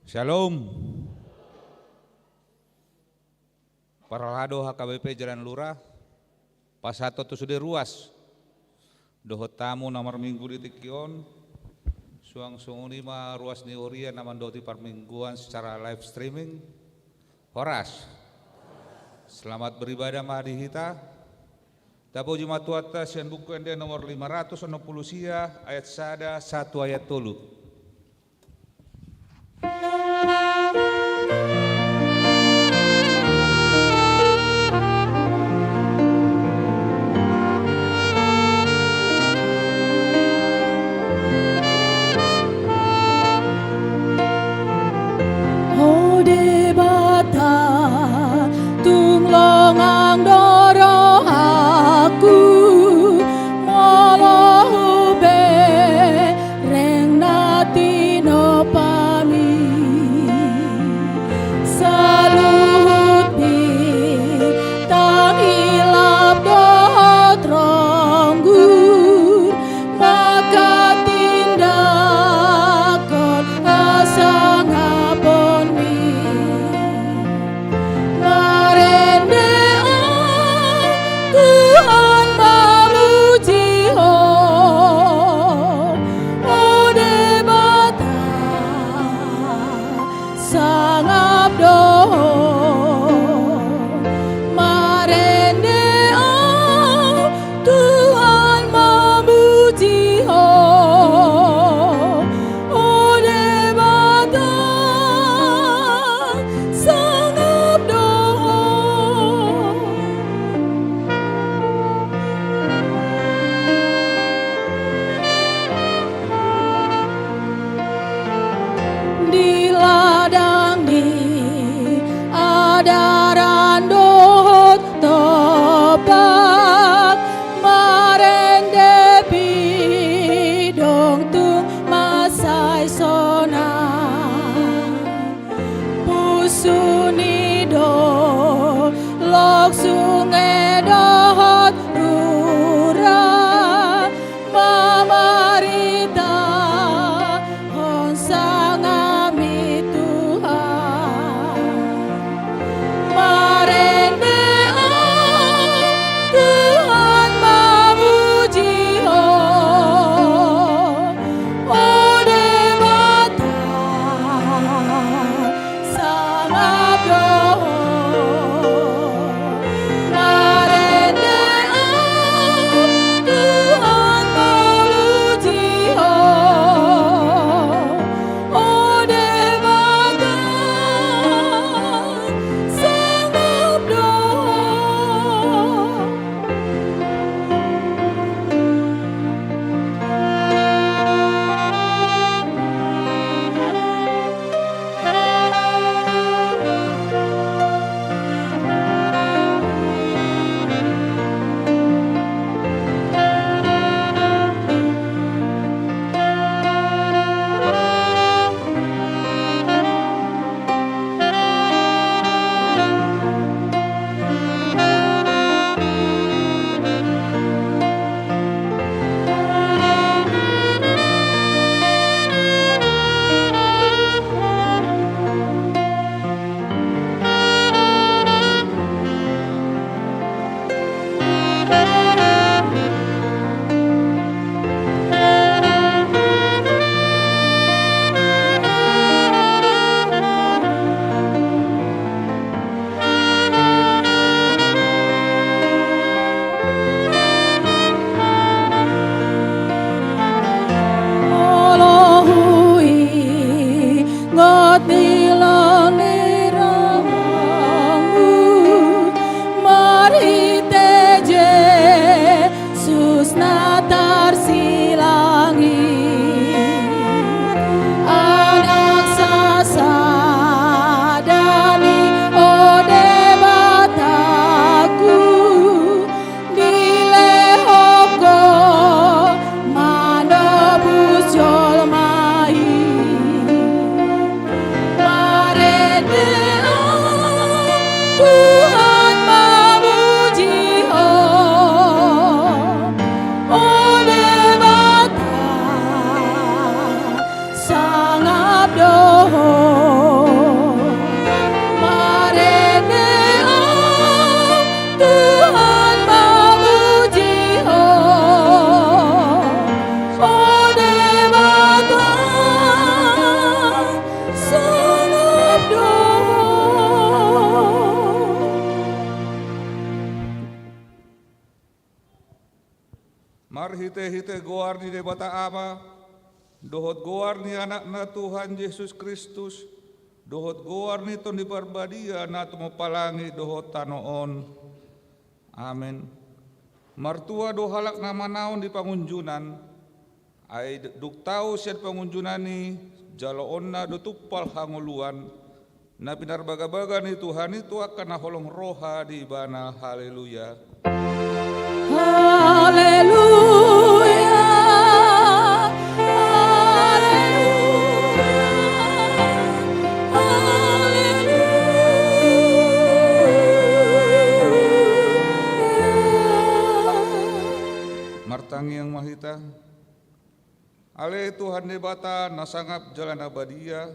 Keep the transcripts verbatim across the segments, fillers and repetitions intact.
Shalom. Parhalado H K B P Jalan Lurah, pasahathon tu sude ruas dohot hamu na marminggu di tingki on, suang songon i ma ruas ni huria na mandok di parmingguan secara live streaming. Horas. Selamat beribadah ma di hita. Tapuji ma Tuhanta sian Buku Ende nomor lima ratus onom pulu sia, ayat sada sahat tu ayat tolu. O Debata, tung longang do rohangku, molo hubereng na tinompami. Saluhut bintang hilap dohot ronggur, manghatindanghon hasangaponmi. Marende ahu Tuhan mamuji Ho, o Debata, sangap do Ho. Marende ahu Tuhan mamuji Ho, o Debata, sangap do Ho. Di ladang ni adaran dohot topak, marende pidong tung mansai sonang. Pusu ni dolok, sunge dohot rura, mamaritahon sangapmi Tuhan. Marende ahu Tuhan mamuji Ho, o Debata, sangap do Ho. Marende ahu Tuhan mamuji Ho, o Debata, sangap do Ho. Molo huingot ni loan ni rohangku, marhite Jesus na tarsilang i, Anak sasada ni, o Debatangku, dilehon Ho manobus jolma i. Marende ahu Tuhan mamuji Ho, o Debata, sangap do Ho. Marhitehite goar ni Debata Ama, dohot goar ni Anakna Tuhan Jesus Kristus, dohot goar ni Tondi Parbadia na tumompa langit dohot tano on. Amen. Martua do halak na manaon di pangunjunan, ai d-, dung tau sian pangunjunan i, jaloonna do tumpal hangoluan, na pinarbagabaga ni Tuhan i tu angka na holong roha di ibana. Haleluya. Haleluya. Haleluya. Haleluya. Martangiang ma hita. Ale Tuhan Debata na sangap jala na badia,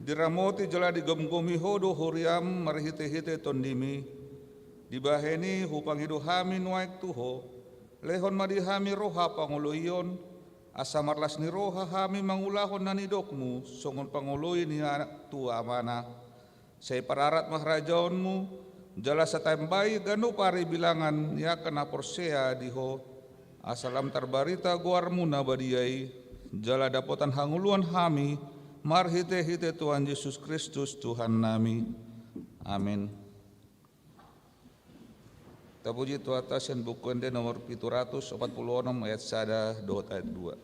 diramoti jala digomgomi Ho do huriaM marhitehite Tondimi. Dibahen i hupangido hami nuaeng tu Ho, lehon ma di hami roha pangoloion, asa marlas ni roha hami mangulahon na nidokMu songon pangoloi ni anak tu amana. Sai pararathon ma harajaonMu, jala sai taembai ganup ari bilangan ni angka na porsea di Ho, asa lam tarbarita goarMu na badia i, jala dapotan hangoluan hami, marhitehite Tuhan Jesus Kristus Tuhannami. Amen. Tapuji Tuhanta sian Buku Ende nomor pitu ratus opat pulu onom ayat sada dohot ayat dua.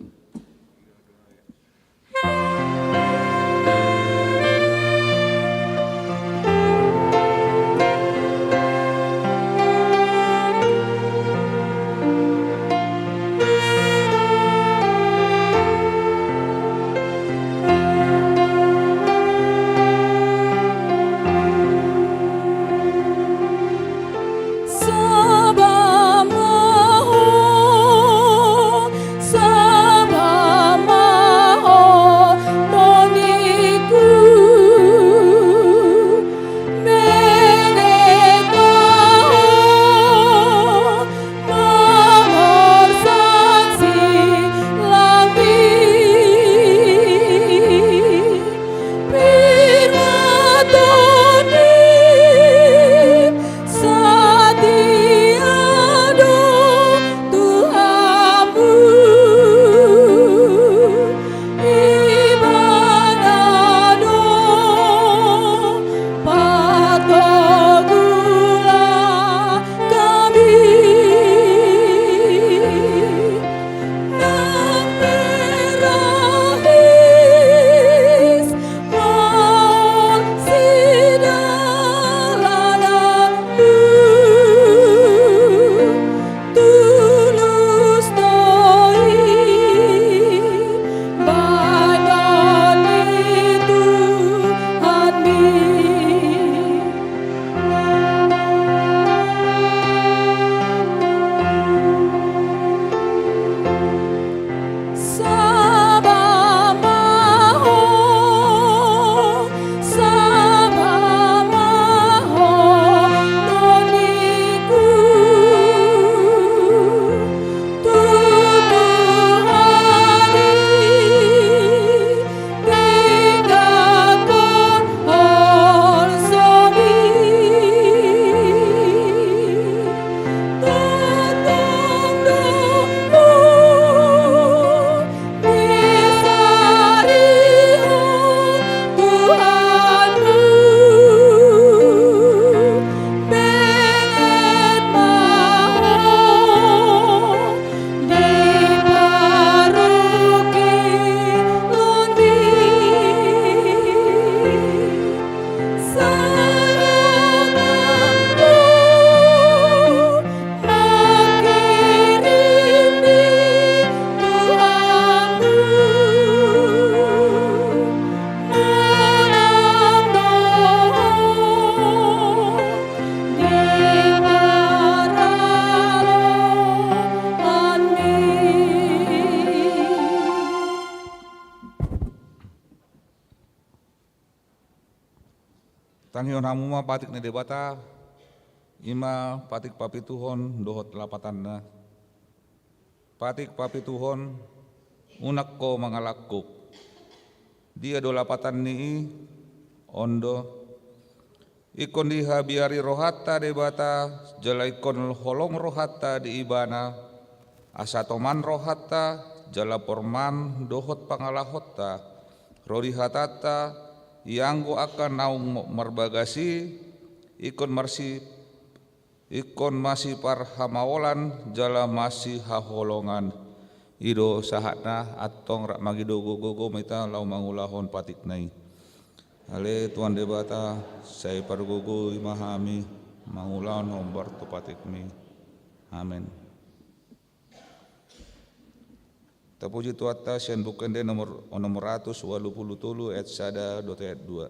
Saba ma ho, saba ma ho, tondingku, menget ma ho, mamorsan silangmi. Pir ma Tondim, satia do Tuhanmu, Ibana do patogulan hami. Nang berahis ma on sidalananmu, tulus do i bahenon ni Tuhanmi. Saba ma ho, saba ma ho, tondingku, tu Tuhan i denggan holsomi. Tongtong do husarihon Tuhanmu, menget ma ho di parungkilonmi. Sai Ho mangkirim di Tuhanmu, manang do ho di paraloanmi. Tangihon hamu ma patik ni Debata, i ma patik papituhon dohot lapatanna. Patik papituhon, unang ho mangalangkup. Dia do lapatan ni i? On do. Ingkon dihabiari rohanta Debata, jala ingkon holong rohanta di Ibana, Asa toman rohanta jala porman dohot pangalahonta ro di hatanta, ianggo angka naung marbagas i, ingkon marsi ingkon masiparhamaolan jala masihaholongan. I do sahatna. Antong rap mangido gogo ma hita laho mangulahon patikna i. Ale Tuhan Debata, sai pargogoi ma hami mangulahon hombar tu patikmi. Amen. Tapuji Tuhanta sian Buku Ende nomor, nomor ratus ualu pulu tolu, ayat sada dohot ayat dua.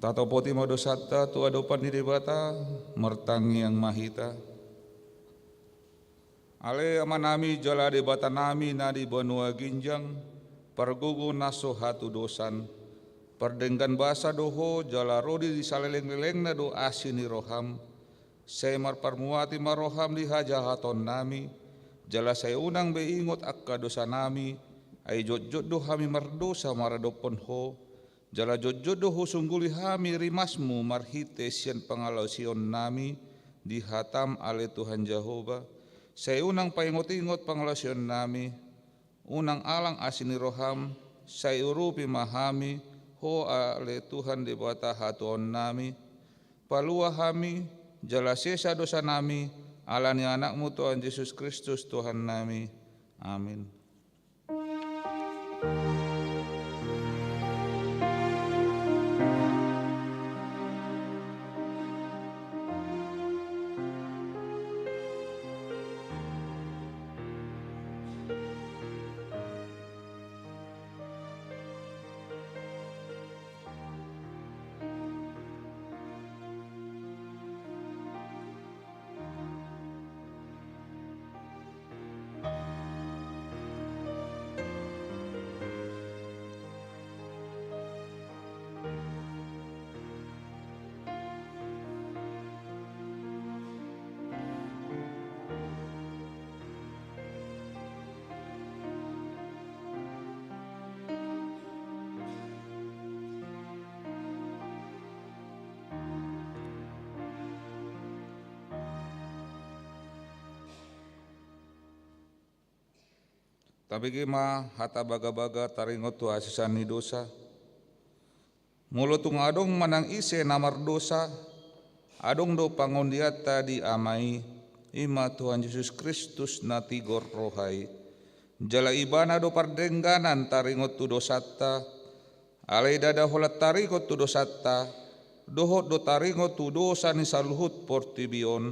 Tatopoti ma dosanta tu adopan ni Debata. Martangiang ma hita. Ale Amanami jala Debatanami na di banua ginjang, pargogo na so hatudosan, pardenggan basa do Ho jala ro di saleleng-lelengna do asi ni roham. Sai marparmuati ma roham di hajahatonnami, jala sai unang be ingot angka dosanami, ai jotjot do hami mardosa maradophon Ho, jala jotjot do husungguli hami rimasmu marhite sian pangalaosionnami di hatam ale Tuhan Jahowa, sai unang paingot-ingot pangalaosionnami, unang alang asi ni roham, sai urupi ma hami Ho ale Tuhan Debata hatuaonnami, palua hami, jala sesa dosanami, ala ni Anakmu Tuhan Jesus Kristus Tuhannami. Amin. Tabege ma hata bagabaga taringot tu hasesaan ni dosa. Molo tung adong manang ise na mardosa, adong do pangondianta di Ama i, i ma Tuhan Jesus Kristus na tigor roha i. Jala Ibana do pardengganan taringot tu dosanta, alai ndada holan taringot tu dosanta, dohot do taringot tu dosa ni saluhut portibi on.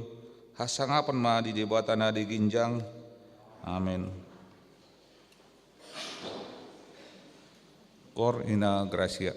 Hasangapon ma di Debata na di ginjang. Amen. Cor in gratia.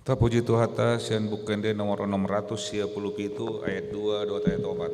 Tapuji Tuhanta, sian Buku Ende nomor onom ratus sia pulu pitu, ayat dua dohot ayat opat.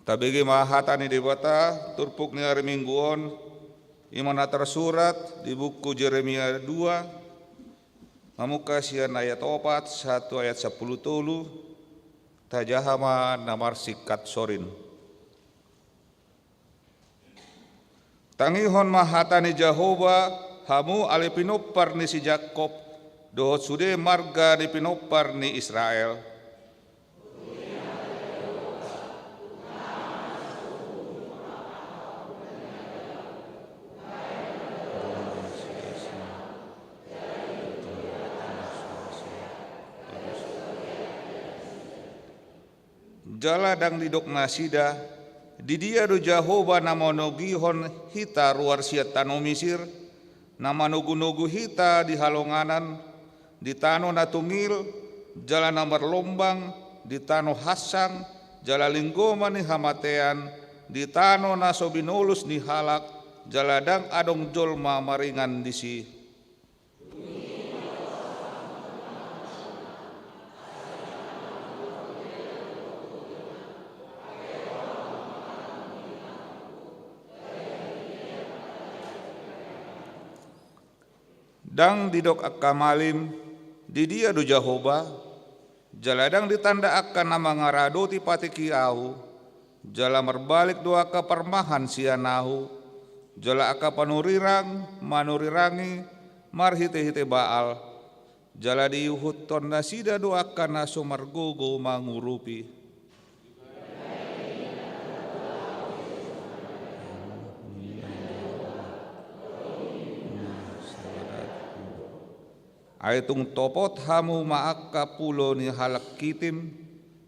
Tabege ma hata ni Debata, turpuk ni ari Minggu on, i ma na tarsurat di buku Jeremia dua, mamungka sian ayat opat sahat tu ayat sampulu tolu, tajaha ma na marsingkat sorin. Tangihon ma hata ni Jahowa, hamu ale pinompar ni si Jakkob, dohot sude marga ni pinompar ni Israel. Jala ndang didok nasida, di dia do Jahowa na manogihon hita ruar sian tano Misir, na manogunogu hita di halonganan, di tano na tungil, jala na marlombang, di tano hansang, jala linggoman ni hamatean, di tano na so binolus ni halak, jala ndang adong jolma maringan disi. Ndang didok angka malim, di dia do Jahowa, jala ndang ditanda angka na mangaradoti patik i ahu, jala marbalik do angka parmahan sian ahu, jala angka panurirang manurirangi marhitehite Baal, jala diihuthon nasida do angka na so margogo mangurupi. Ai tung topot hamu ma angka pulo ni halak Kitim,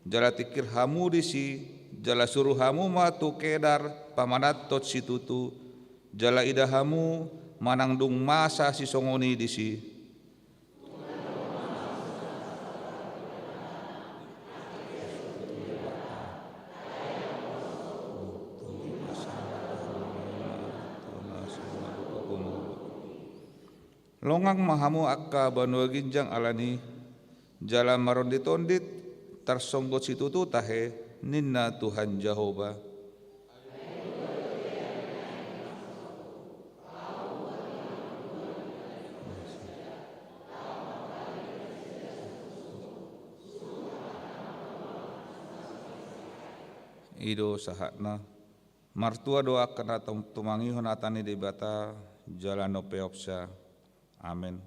jala tingkir hamu disi, jala suru hamu ma tu Kedar pamananhon situtu, jala ida hamu manang dung masa sisongon i disi. Longang ma hamu angka banua ginjang alani, jala maronditondit tarsonggot situtu tahe, ninna Tuhan Jahowa. I do sahatna. Martua do angka na tum-, tumangihon hata ni Debata jala na umpeopsa. Amen.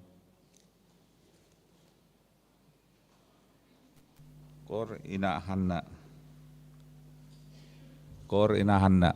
Kor ina hanna. Kor ina hanna.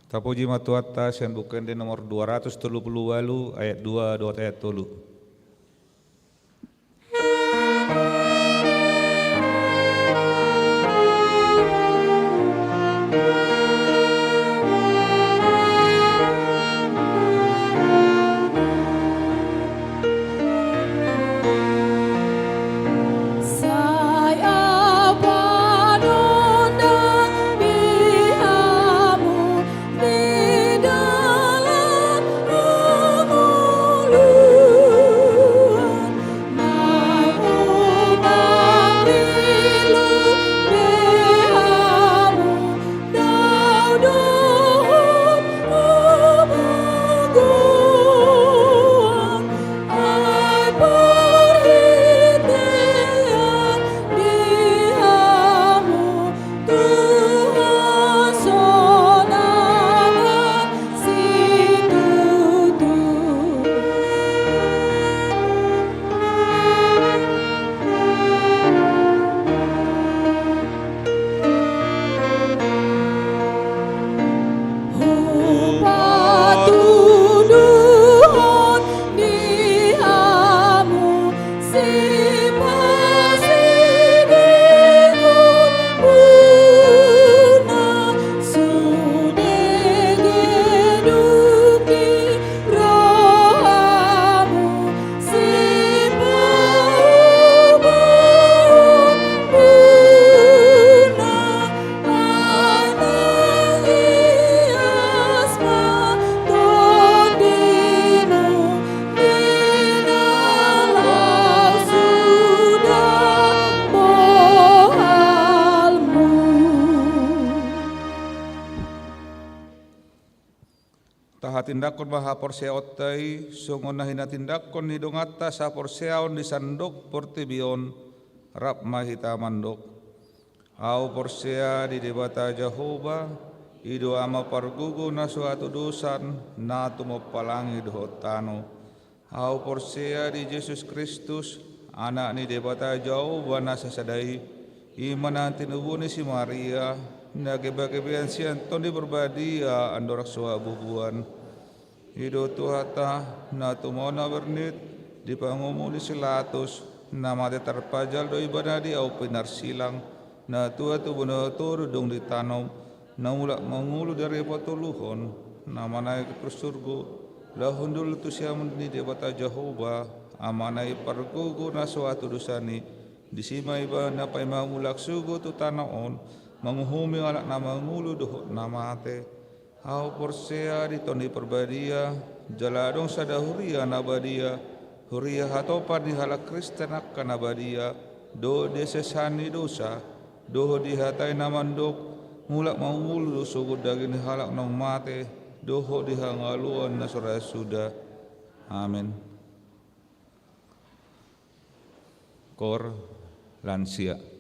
Tapuji ma Tuhanta, sian Buku Ende nomor dua ratus tolu pulu ualu, ayat dua dohot ayat tolu. Sai ahu panondang di hamu di dalan hangoluan, naung mangilu be hamu dao dohot habagoan. Ai parhitean di hamu Tuhan sonang situtu. Hupatuduhon di hamu sipasidingon muna, sude geduk di rohamu. Tahatindangkon ma haporseaonta i, songon na hinatindangkon ni donganta saporseaon di sandok portibi on, rap ma hita mandok. Ahu porsea di Debata Jahowa, i do Ama pargogo na so hatudosan, na tumompa langit dohot tano. Ahu porsea di Jesus Kristus, Anak ni Debata Jahowa na sasada i, i ma na tinubuan ni si Maria, na gebagebean sian Tondi Parbadia andorang so habubuan. I do Tuhanta, na tumaon na bernit di pangumu ni si Latus, na mate tarpajal do ibana di ahu pinarsilang, na tua tu bonoto dung ditanom, na mulak mangolu di ari patoluhon, na manaek tu surgo, laho hundul tu siamun ni Debata Jahowa, Amana i pargogo na so hatudosan i, disi ma ibana paima mulak sogot tu tano on, manguhumi halak na mangolu dohot na mate. Ahu porsea di Tondi Parbadia, jala adong sada huria na badia, huria hatopan ni halak Kristen angka na badia, dohot di hasesaan ni dosa, dohot di hata i na mandok, mulak mangolu do sogot daging ni halak naung mate, dohot di hangoluan na so ra suda. Amen. Koor lansia.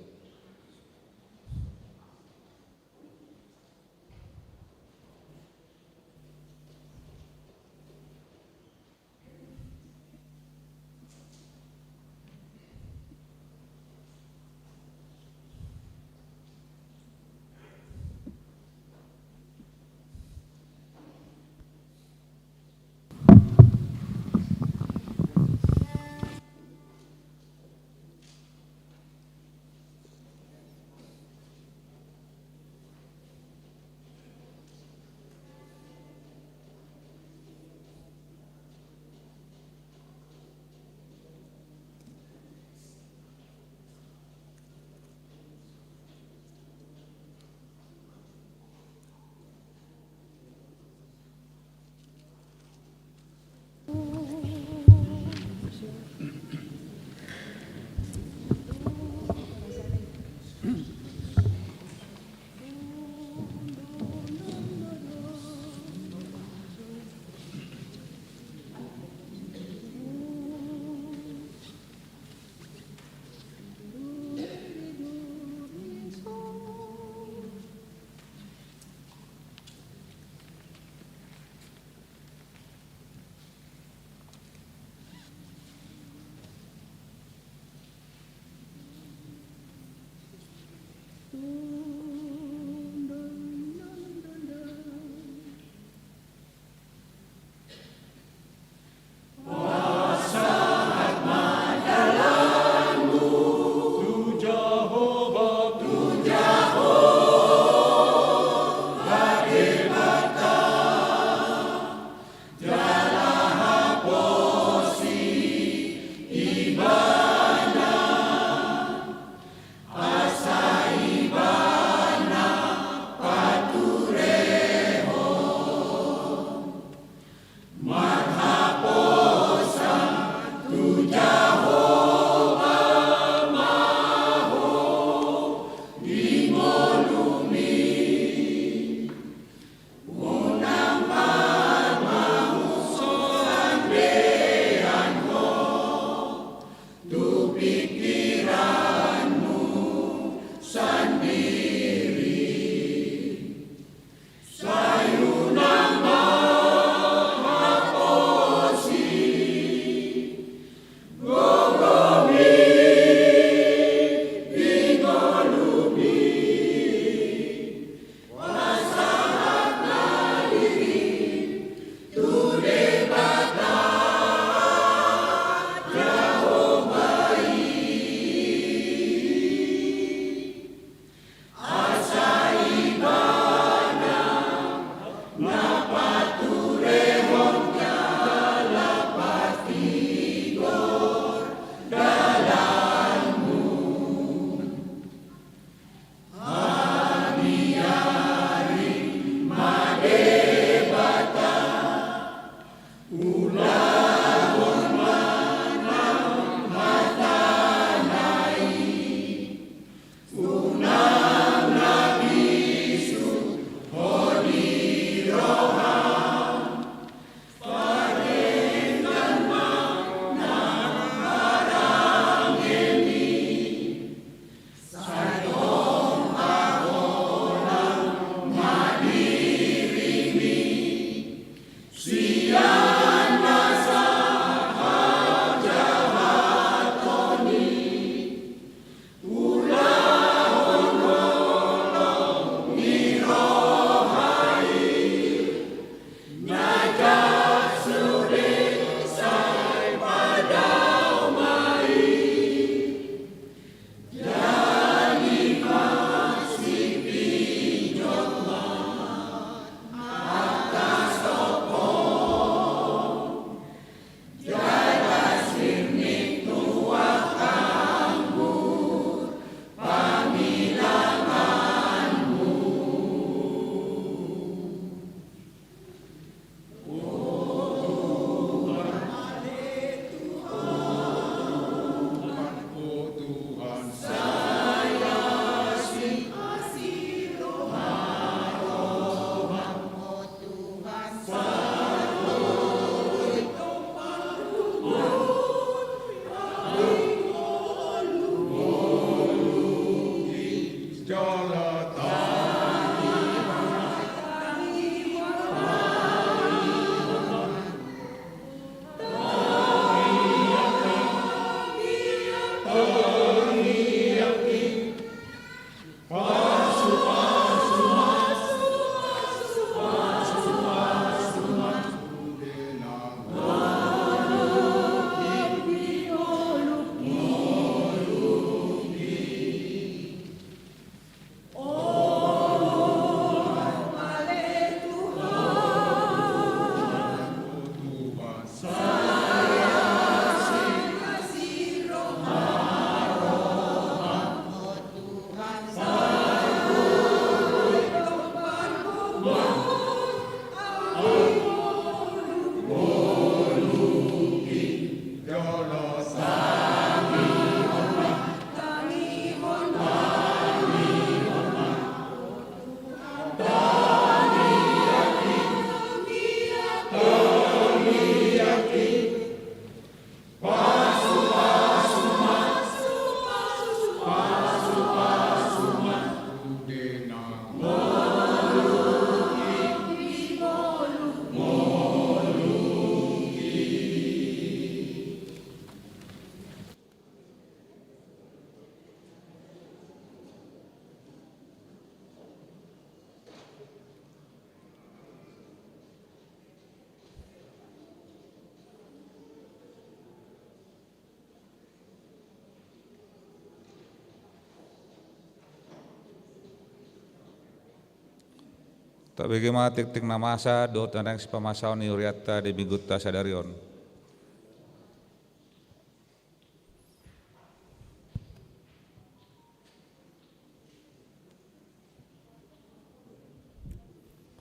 Tabege ma tingting na masa dohot na naeng sipamasaon ni hurianta di minggunta sadari on.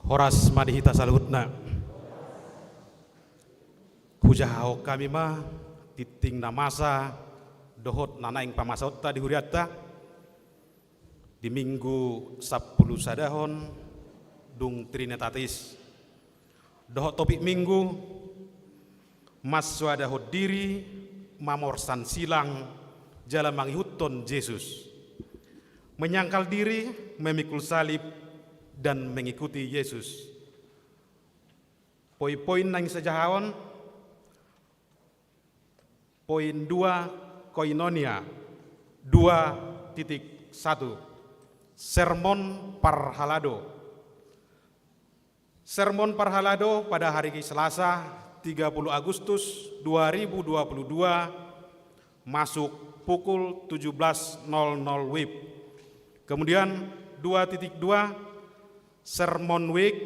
Horas ma di hita saluhutna. Hujahahon hami ma tingting na masa dohot na naeng pamasaonta di hurianta di minggu sampulu sadahon dung Trinitatis. Dohot topik minggu: Mansoadahon diri, mamorsan silang, jala mangihuthon Jesus. Menyangkal diri, memikul salib, dan mengikuti Yesus. Poin-poin naeng sijahahon: Poin dua, Koinonia. Dua titik satu, Sermon Parhalado. Sermon Parhalado pada hari Selasa, tiga puluh Agustus dua ribu dua puluh dua, masuk pukul tujuh belas nol nol WIB. Kemudian dua titik dua, Sermon Week,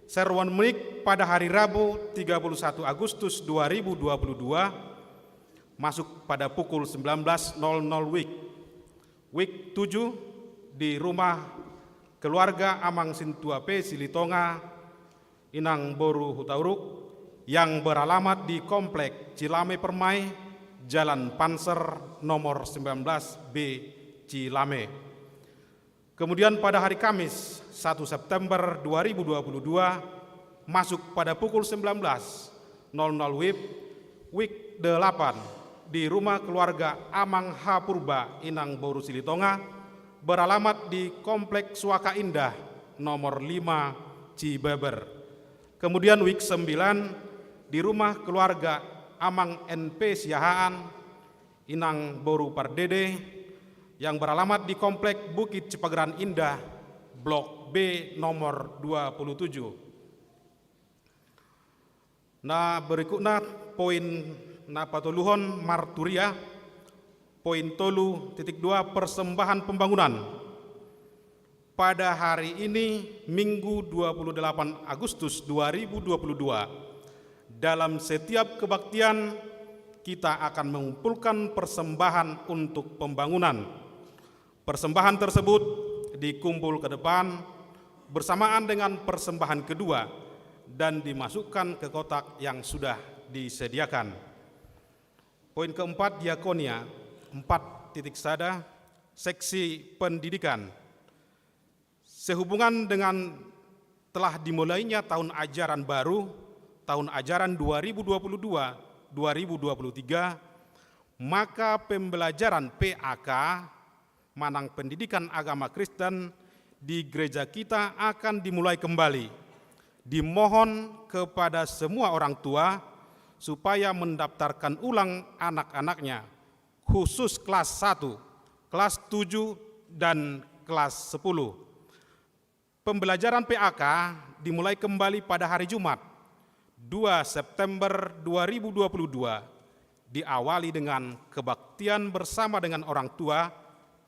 Sermon Week pada hari Rabu, tiga puluh satu Agustus dua ribu dua puluh dua, masuk pada pukul sembilan belas nol nol WIB. Week tujuh, di rumah keluarga Amang Sintua P Silitonga, Inang Boru Hutauruk, yang beralamat di Komplek Cilame Permai, Jalan Panser nomor sembilan belas B, Cilame. Kemudian pada hari Kamis, satu September dua ribu dua puluh dua, masuk pada pukul sembilan belas nol nol WIB, Week delapan, di rumah keluarga Amang H Purba, Inang Boru Silitonga, beralamat di Komplek Suaka Indah nomor lima, Cibeber. Kemudian Week sembilan, di rumah keluarga Amang N P Siahaan, Inang Boru Pardede, yang beralamat di Komplek Bukit Cipageran Indah, Blok B nomor dua puluh tujuh. Na berikutna, poin na patoluhon, marturia. Poin tolu titik dua, persembahan pembangunan. Pada hari ini, Minggu dua puluh delapan Agustus dua ribu dua puluh dua, dalam setiap kebaktian, kita akan mengumpulkan persembahan untuk pembangunan. Persembahan tersebut dikumpul ke depan bersamaan dengan persembahan kedua dan dimasukkan ke kotak yang sudah disediakan. Poin keempat, diakonia, empat titik sada, seksi pendidikan. Sehubungan dengan telah dimulainya tahun ajaran baru, tahun ajaran dua ribu dua puluh dua dua ribu dua puluh tiga, maka pembelajaran P A K, manang pendidikan agama Kristen, di gereja kita akan dimulai kembali. Dimohon kepada semua orang tua supaya mendaftarkan ulang anak-anaknya, khusus kelas satu, kelas tujuh, dan kelas sepuluh. Pembelajaran P A K dimulai kembali pada hari Jumat, dua September dua ribu dua puluh dua, diawali dengan kebaktian bersama dengan orang tua,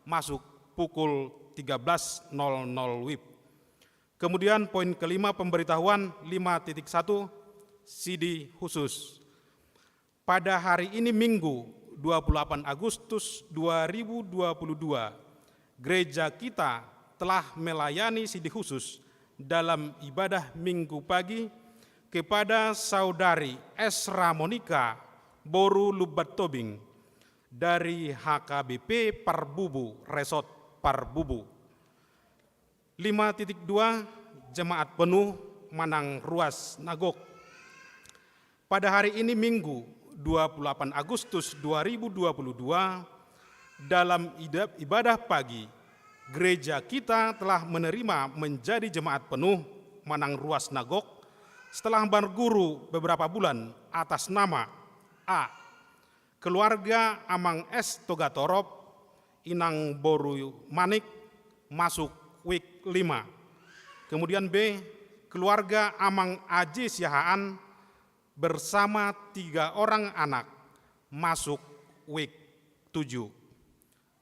masuk pukul tiga belas nol nol WIB. Kemudian poin kelima, pemberitahuan, lima titik satu, sidi khusus. Pada hari ini, Minggu, dua puluh delapan Agustus dua ribu dua puluh dua, gereja kita telah melayani sidi khusus dalam ibadah Minggu pagi kepada Saudari Esra Monika, Boru Lumban Tobing, dari H K B P Parbubu, Resort Parbubu. Lima titik dua, jemaat penuh manang ruas na gok. Pada hari ini, Minggu, dua puluh delapan Agustus dua ribu dua puluh dua, dalam ida-, ibadah pagi, gereja kita telah menerima menjadi jemaat penuh manang ruas na gok setelah marguru beberapa bulan atas nama: A, keluarga Amang S Togatorop, Inang Boru Manik, masuk week lima. Kemudian B, keluarga Amang A J Siahaan bersama tiga orang anak, masuk week tujuh.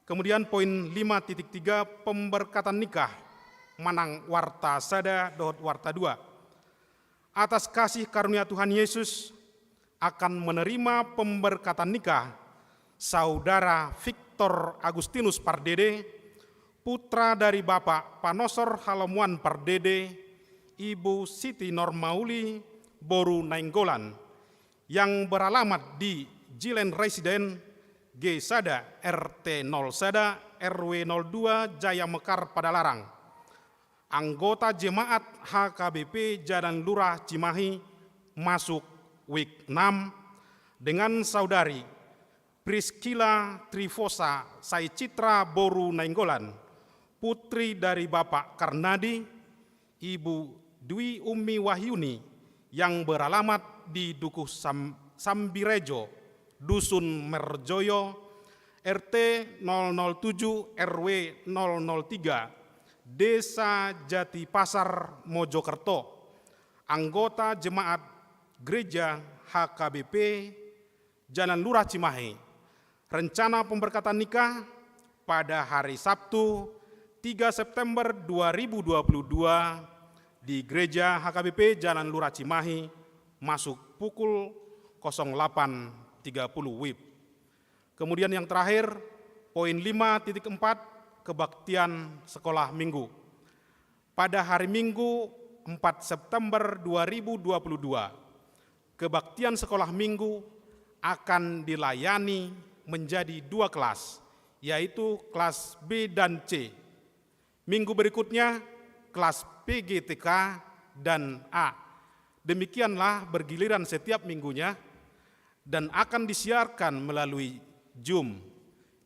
Kemudian poin lima titik tiga, pemberkatan nikah. manang warta sada dohot warta dua. Atas kasih karunia Tuhan Yesus, akan menerima pemberkatan nikah Saudara Victor Agustinus Pardede, putra dari Bapak Panosor Halomuan Pardede, Ibu Siti Normauli, boru Nainggolan, yang beralamat di Jilen Residen G sada R T nol sada R W nol dua Jaya Mekar Padalarang. Anggota jemaat H K B P Jalan Lurah Cimahi masuk week enam, dengan Saudari Priscilla Trifosa Saicitra boru Nainggolan, putri dari Bapak Karnadi, Ibu Dwi Ummi Wahyuni, yang beralamat di Dukuh Sam-, Sambirejo, Dusun Merjoyo, R T nol nol tujuh R W nol nol tiga, Desa Jatipasar, Mojokerto, anggota jemaat Gereja H K B P Jalan Lurah Cimahi. Rencana pemberkatan nikah pada hari Sabtu, tiga September dua ribu dua puluh dua, di Gereja H K B P Jalan Lurah Cimahi, masuk pukul kosong delapan tiga puluh W I B. Kemudian yang terakhir, poin lima titik empat, kebaktian sekolah minggu. Pada hari Minggu, empat September dua ribu dua puluh dua, kebaktian sekolah minggu akan dilayani menjadi dua kelas, yaitu kelas B dan C. Minggu berikutnya, kelas P G T K dan A. Demikianlah bergiliran setiap minggunya dan akan disiarkan melalui Zoom.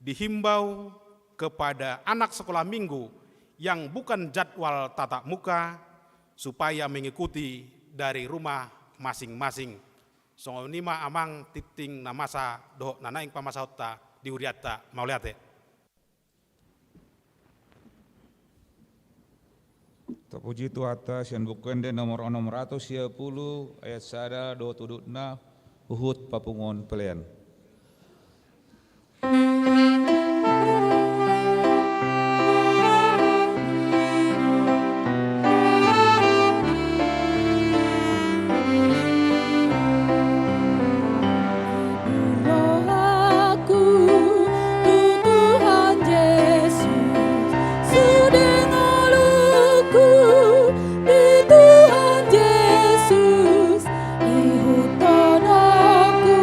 Dihimbau kepada anak sekolah minggu yang bukan jadwal tatap muka supaya mengikuti dari rumah masing-masing. Songon i ma amang tingting na masa dohot na naeng pamasahonta di hurianta. Mauliate. Tapuji Tuhanta, sian Buku Ende nomor onom ratus sia pulu, ayat sada dohot udutna, huhut papunguhon pelean. Rohaku tu Tuhan Jesus, sude ngolungku di Tuhan Jesus, ihuthon aku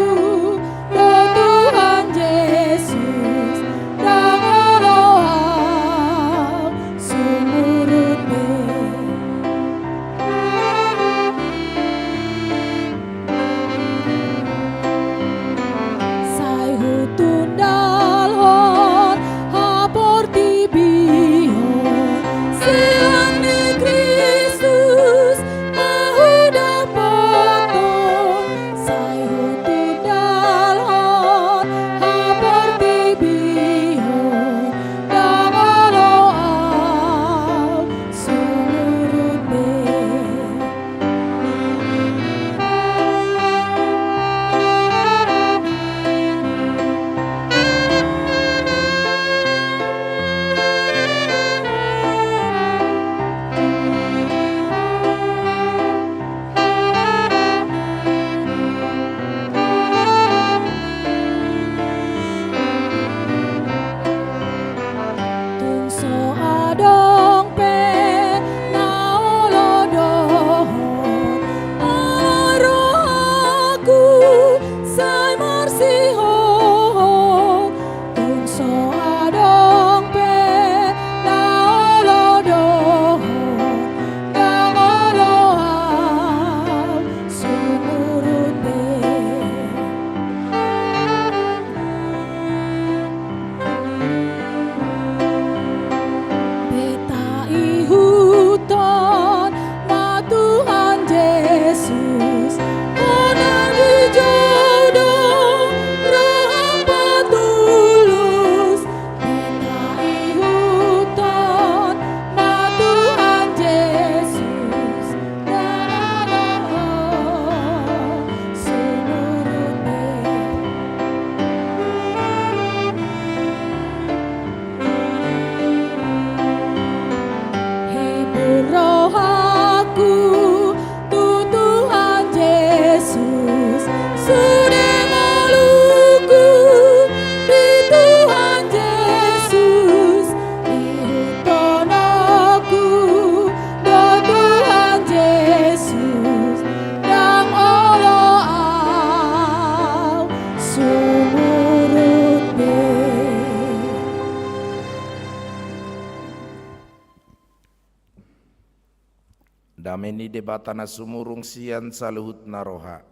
Dame ni Debata na sumurung sian saluhutna roha,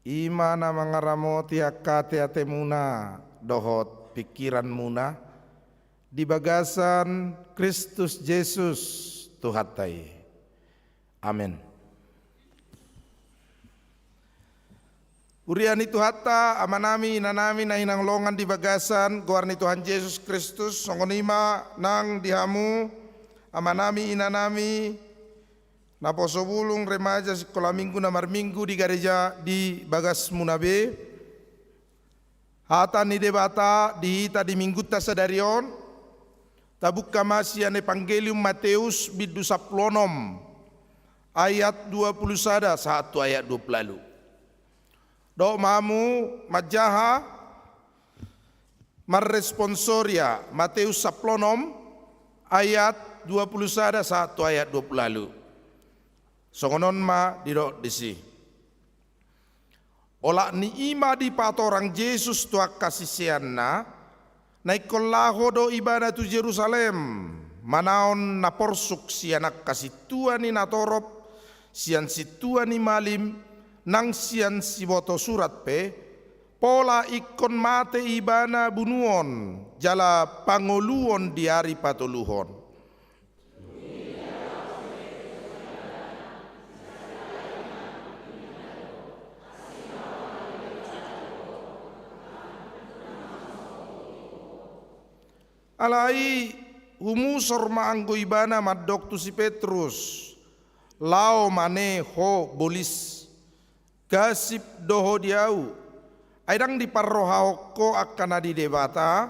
i ma na mangaramoti angka ateatemuna dohot pingkiranmuna di bagasan Kristus Jesus Tuhanta i. Amen. Huria ni Tuhanta, amanami, inanami na hinaholongan di bagasan goar ni Tuhan Jesus Kristus, songon i ma nang di hamu, amanami, inanami, naposo bulung, remaja, sikola minggu na marminggu di gareja di bagasmuna be. Hata ni Debata di hita di minggunta sadari on, tabuka ma sian Evangelium Mateus bindu sampulu onom, ayat dua pulu sada sahat tu ayat dua pulu ualu. Dohot ma hamu manjaha marresponsoria, Mateus sampulu onom ayat dua pulu sada sahat tu ayat dua pulu ualu. Songon on ma didok disi. Olat ni i ma dipatorang Jesus tu angka siseanna, na ingkon laho do ibana tu Jerusalem, manaon na porsuk sian angka sintua ni natorop, sian sintua ni malim, nang sian siboto surat pe, pola ingkon mate ibana bunuon, jala pangoluon di ari patoluhon. Alai humusor ma anggo ibana mandok tu si Petrus, laho ma ne ho bolis, gasip do ho di ahu, ai ndang diparrohahon ho angka na di Debata,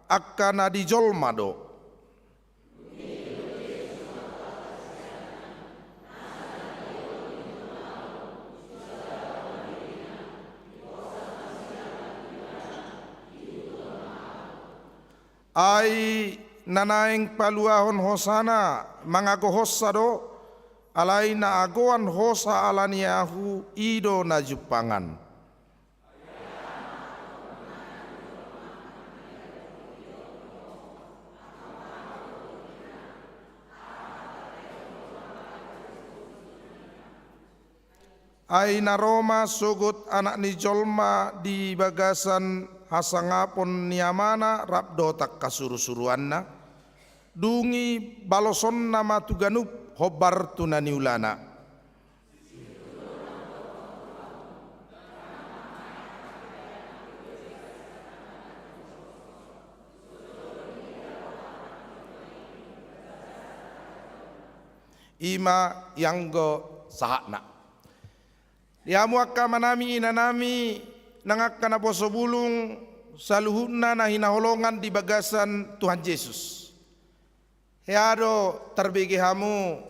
angka na di jolma do. Ai na naeng paluahon hosana mangagohonsa do, alai na agoan hosa ala ni ahu i do na jumpangan. Ai na ro ma sogot Anak ni jolma di bagasan hasangapon ni Amana rap dohot angka surusuruanna, dung i balosonna ma tu ganup hombar tu na niulana. I ma ianggo sahatna. Di hamu angka amanami, inanami, nang angka naposo bulung, saluhutna na hinaholongan di bagasan Tuhan Jesus. Hea do tarbege hamu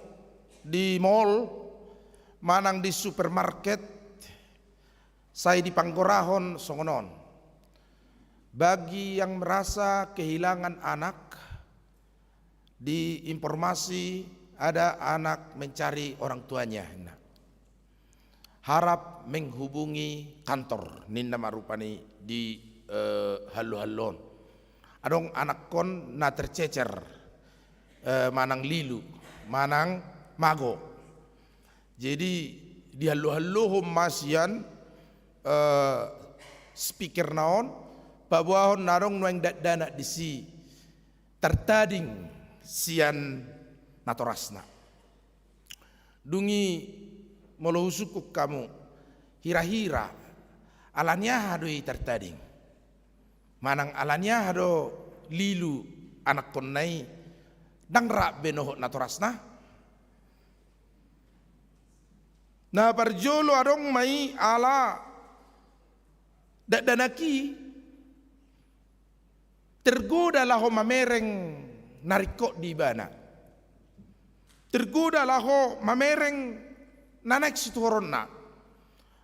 di mall, manang di supermarket, sai dipanggorahon songon on. Bagi yang merasa kehilangan anak, di informasi ada anak mencari orang tuanya, ninna. Harap menghubungi kantor, ninna ma rupani di, eh, hallo-hallo on. Adong anakkon na tercecer, eh, manang lilu, manang mago. Jadi dihallo-hallohon ma sian, eh, speakerna on, paboahon na adong nuaeng dakdanak disi tartading sian natorasna. Dung i molo husungkun hamu, hira-hira ala ni aha do i tartading? Manang ala ni aha do lilu anakkonna i ndang rap be nohot natorasna? Na parjolo adong ma i ala dakdanak i tergoda laho mamereng na ringkot di ibana. Tergoda laho mamereng na naeng situhoronna.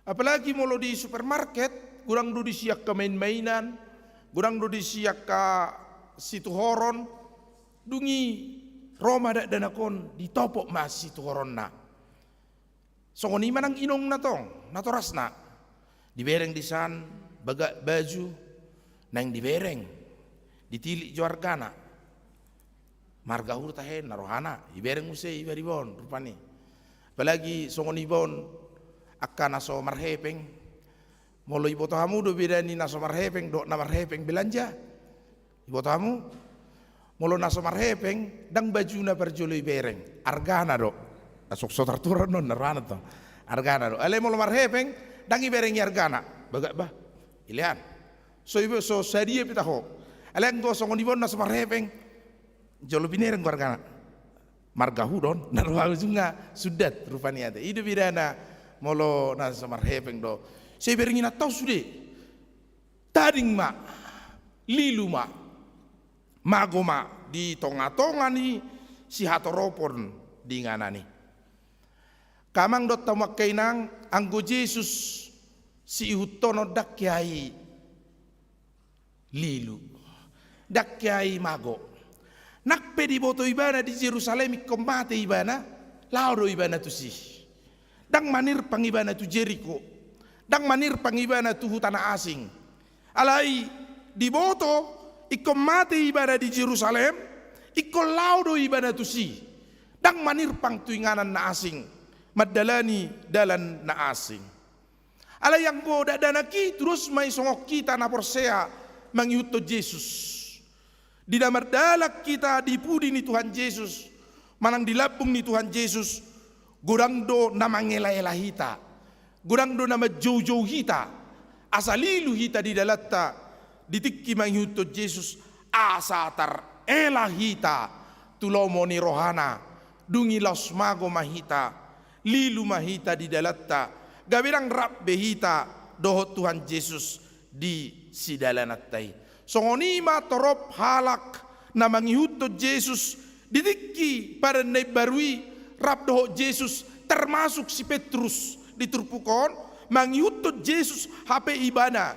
Apalagi molo di supermarket, godang do disi angka main-mainan, godang do disi angka situhoron, dung i ro ma dakdanak on ditopot ma situhoronna. Songon i ma nang inongna tong, natorasna. Dibereng disan baga-, baju, naeng dibereng, ditilik jo argana. Marga hurta he na rohana, dibereng muse i bariba on rupani. Apalagi songon iba on angka na so marhepeng. Molo iboto hamu do beda ni na so marhepeng dohot na marhepeng belanja? Iboto hamu? Molo na so marhepeng, ndang bajuna parjolo ibereng, argana do. Na so tartutup on, argana do. Alai molo marhepeng, ndang ibereng i argana. Bagak bah. Ilean. So iba, so sadia pe taho. Alai anggo songon iba on na so marhepeng, jolo binereng do argana. Marga hudon, na roha ujungna sundat rupani ate. I do bedana molo na so marhepeng do. Sai bereng inanta on sude. Tading ma, lilu ma, mago ma di tonga-tonga ni sihatoropon di inganan i. Angka amang dohot hamu angka inang, anggo Jesus siihuthonon ndang hea i lilu. Ndang hea i mago. Nang pe diboto ibana di Jerusalem ingkon mate ibana, laho do ibana tusi. Ndang manirpang ibana tu Jeriko. Ndang manirpang ibana tu huta na asing. Alai diboto ingkon mate ibana di Jerusalem, ingkon laho do ibana tusi. Ndang manirpang tu inganan na asing, mandalani dalan na asing. Alai anggo dakdanak i tudos ma i songon hita na porsea mangihuthon Jesus. Di na mardalan hita di pudi ni Tuhan Jesus, manang di lambung ni Tuhan Jesus, godang do na mangela-ela hita, godang do na manjoujou hita, asa lilu hita di dalanta di tingki mangihuthon Jesus, asa tarela hita tu lomo ni rohana, dung i laos mago ma hita, lilu ma hita di dalanta, gabe ndang rap be hita dohot Tuhan Jesus di sidalananta i. Songon i ma torop halak na mangihuthon Jesus di tingki padan na imbaru i, rap dohot Jesus, termasuk si Petrus di turpuk on, mangihuthon Jesus hape ibana.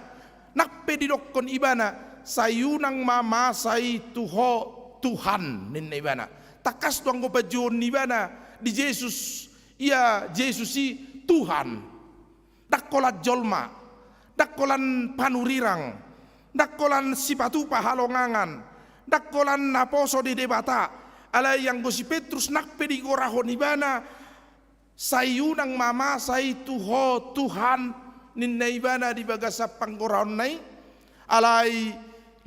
Nang pe didokkon ibana, sai unang ma masa i tu Ho Tuhan, ninna ibana. Tangkas do anggo panjouon ni ibana di Jesus, ia Jesus i Tuhan. Ndang holan jolma, ndang holan panurirang, ndang holan sipatupa halongangan, ndang holan naposo di Debata. Alai anggo si Petrus nang pe digorahon ibana, sai unang ma masa i tu Ho Tuhan, ninna ibana di bagasan panggorahonna i. Alai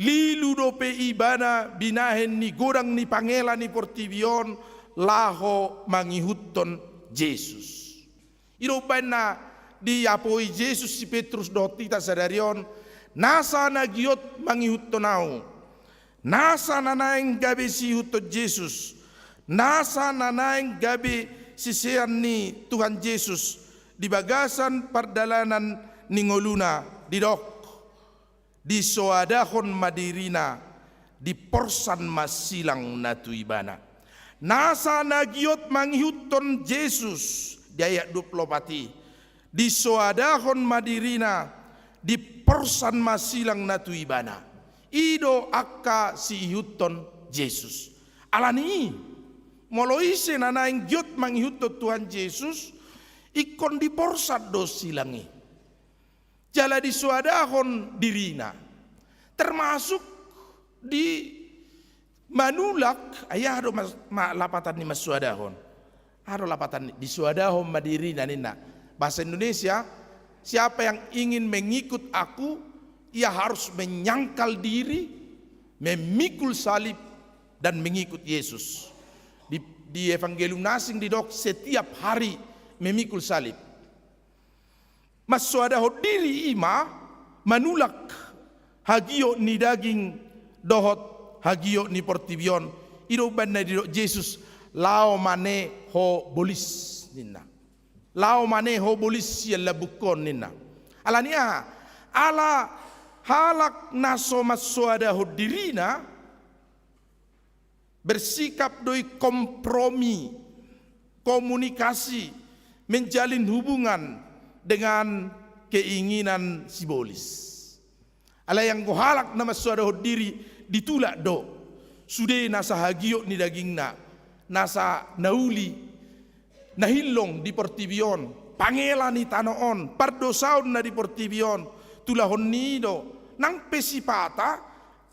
lilu dope ibana binahen ni godang ni pangela ni portibi on laho mangihuthon Jesus. I do umbaen na diapoi Jesus si Petrus dohot hita sadari on, nasa na giot mangihuthon ahu. Nasa na naeng gabe siihuthon Jesus, nasa na naeng gabe sisean ni Tuhan Jesus di bagasan pardalanan ni ngoluna, didok, disoadahon ma dirina, diporsan ma silangna tu ibana. Nasa na giot mangihuthon Jesus, di ayat dua puluh opat i, disoadahon ma dirina, diporsan ma silangna tu ibana. I do angka siihuthon Jesus. Alani i, molo ise na naeng giot mangihuthon Tuhan Jesus, ingkon diporsan do silang i. Jala disoadahon dirina. Termasuk di manulak, ai aha do mas-, ma-, lapatan ni mansoadahon? Aha do lapatan ni, disoadahon ma dirina ninna. Bahasa Indonesia, siapa yang ingin mengikut aku, ia harus menyangkal diri, memikul salib, dan mengikut Yesus. Di, di Evangelium na asing didok setiap hari memikul salib. Mansoadahon diri i ma manulak hagiot ni daging dohot hagiot ni portibi on. I do umbaen na didok Jesus, laho ma ne ho bolis, ninna. Laho ma ne ho bolis sian lambungkon, ninna. Alani aha? Ala halak na so mansoadahon dirina, bersikap do i kompromi, komunikasi, menjalin hubungan dengan keinginan sibolis. Alai anggo halak na mansoadahon diri ditulak do, sude nasa hagiot ni dagingna, nasa na uli, na hillong di portibi on, pangela ni tano on, pardosaonna di portibi on, tulahon ni i do, nang pe sipata,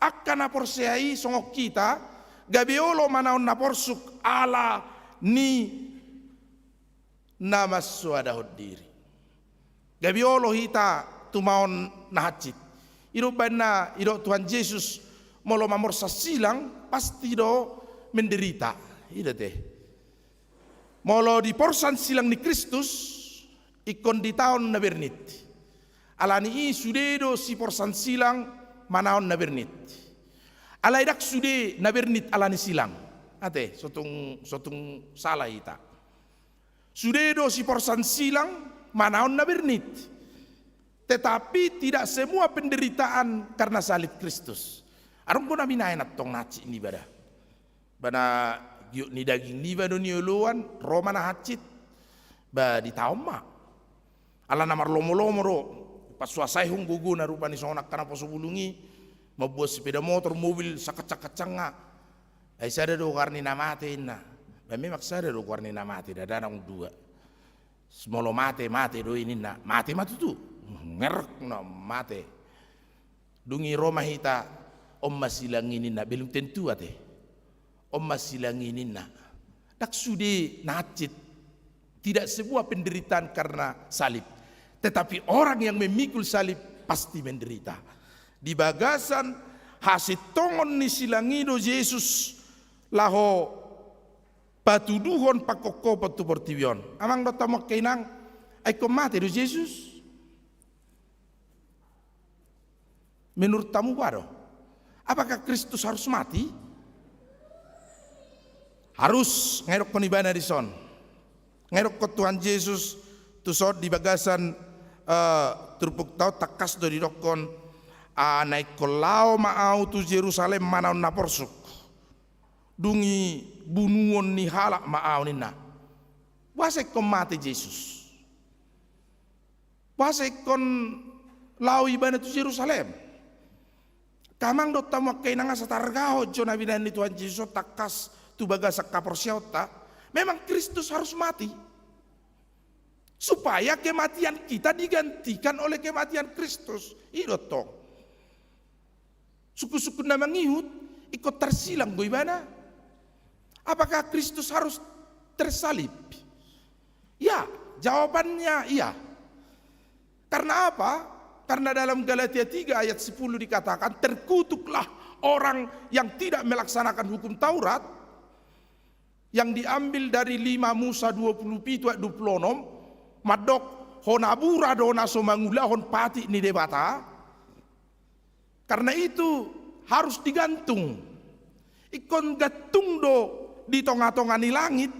angka na porsea i songon hita, gabe olo manaon na porsuk ala ni Na mansoadahon diri. Gabe olo hita tumaon na hansit. I do umbahen na didok Tuhan Jesus, molo mamorsan silang, pasti do menderita. I do ate. Molo diporsan silang ni Kristus, ingkon ditaon na bernit. Alani i sude do siporsan silang manaon na bernit. Alai ndang sude na bernit alani silang. Ate, so tung, so tung sala hita. Sude do siporsan silang manaon na bernit. Tetapi tidak semua penderitaan karena salib Kristus. Adong do na binahen antong na hansit niba da. Ba na giot ni daging niba do nioloan, ro ma na hansit. Ba ditaon ma. Ala na marlomolomo do, pasuasaihon gogona rupani songon angka na poso bulung i, mamboan sepeda motor, mobil, sangkansang-kansangna. Ai sada do goar ni na mate, ninna. Ba memang sada do goar ni na mate, ndada naung dua. Molo mate, mate do i, ninna. Mate ma tutu. Ngerek na mate. Dung i ro ma hita, on ma silang i, ninna. Belum tentu ate. On ma silang i, ninna. Ndang sude na hansit. Tidak semua penderitaan karena salib. Tetapi orang yang memikul salib pasti menderita. Di bagasan hasintongon ni silang i do Jesus laho patuduhon pangkophopon tu portibi on. Amang dohot hamu angka inang, ai ingkon mate do Jesus? Menurut hamu boha do? Apakah Kristus harus mati? Harus, nga didokkon ibana dison. Nga didokkon Tuhan Jesus tuson di bagasan, eh, turpukta on, tangkas do didokkon, ah, na ingkon laho ma ahu tu Jerusalem manaon na porsuk. Dung i bunuon ni halak ma ahu, ninna. Boasa ingkon mate Jesus? Boasa ingkon laho ibana tu Jerusalem? Amang dohot hamu angka inang, asa targahon jo na binahen ni Tuhan Jesus on tangkas tu bagasan haporseaonta. Memang Kristus harus mati. Supaya kematian kita digantikan oleh kematian Kristus. I do tong. Sungkun-sungkun na mangihut, ingkon tarsilang do ibana. Apakah Kristus harus tersalib? Ya, jawabannya iya. Karena apa? Karena dalam Galatia tiga ayat sepuluh dikatakan, "Terkutuklah orang yang tidak melaksanakan hukum Taurat." Yang diambil dari lima Musa dua puluh pitu ayat dua puluh enam, mandok, "Hona bura do na so mangulahon patik ni Debata." Karena itu harus digantung. Ingkon gantung do di tonga-tonga ni langit,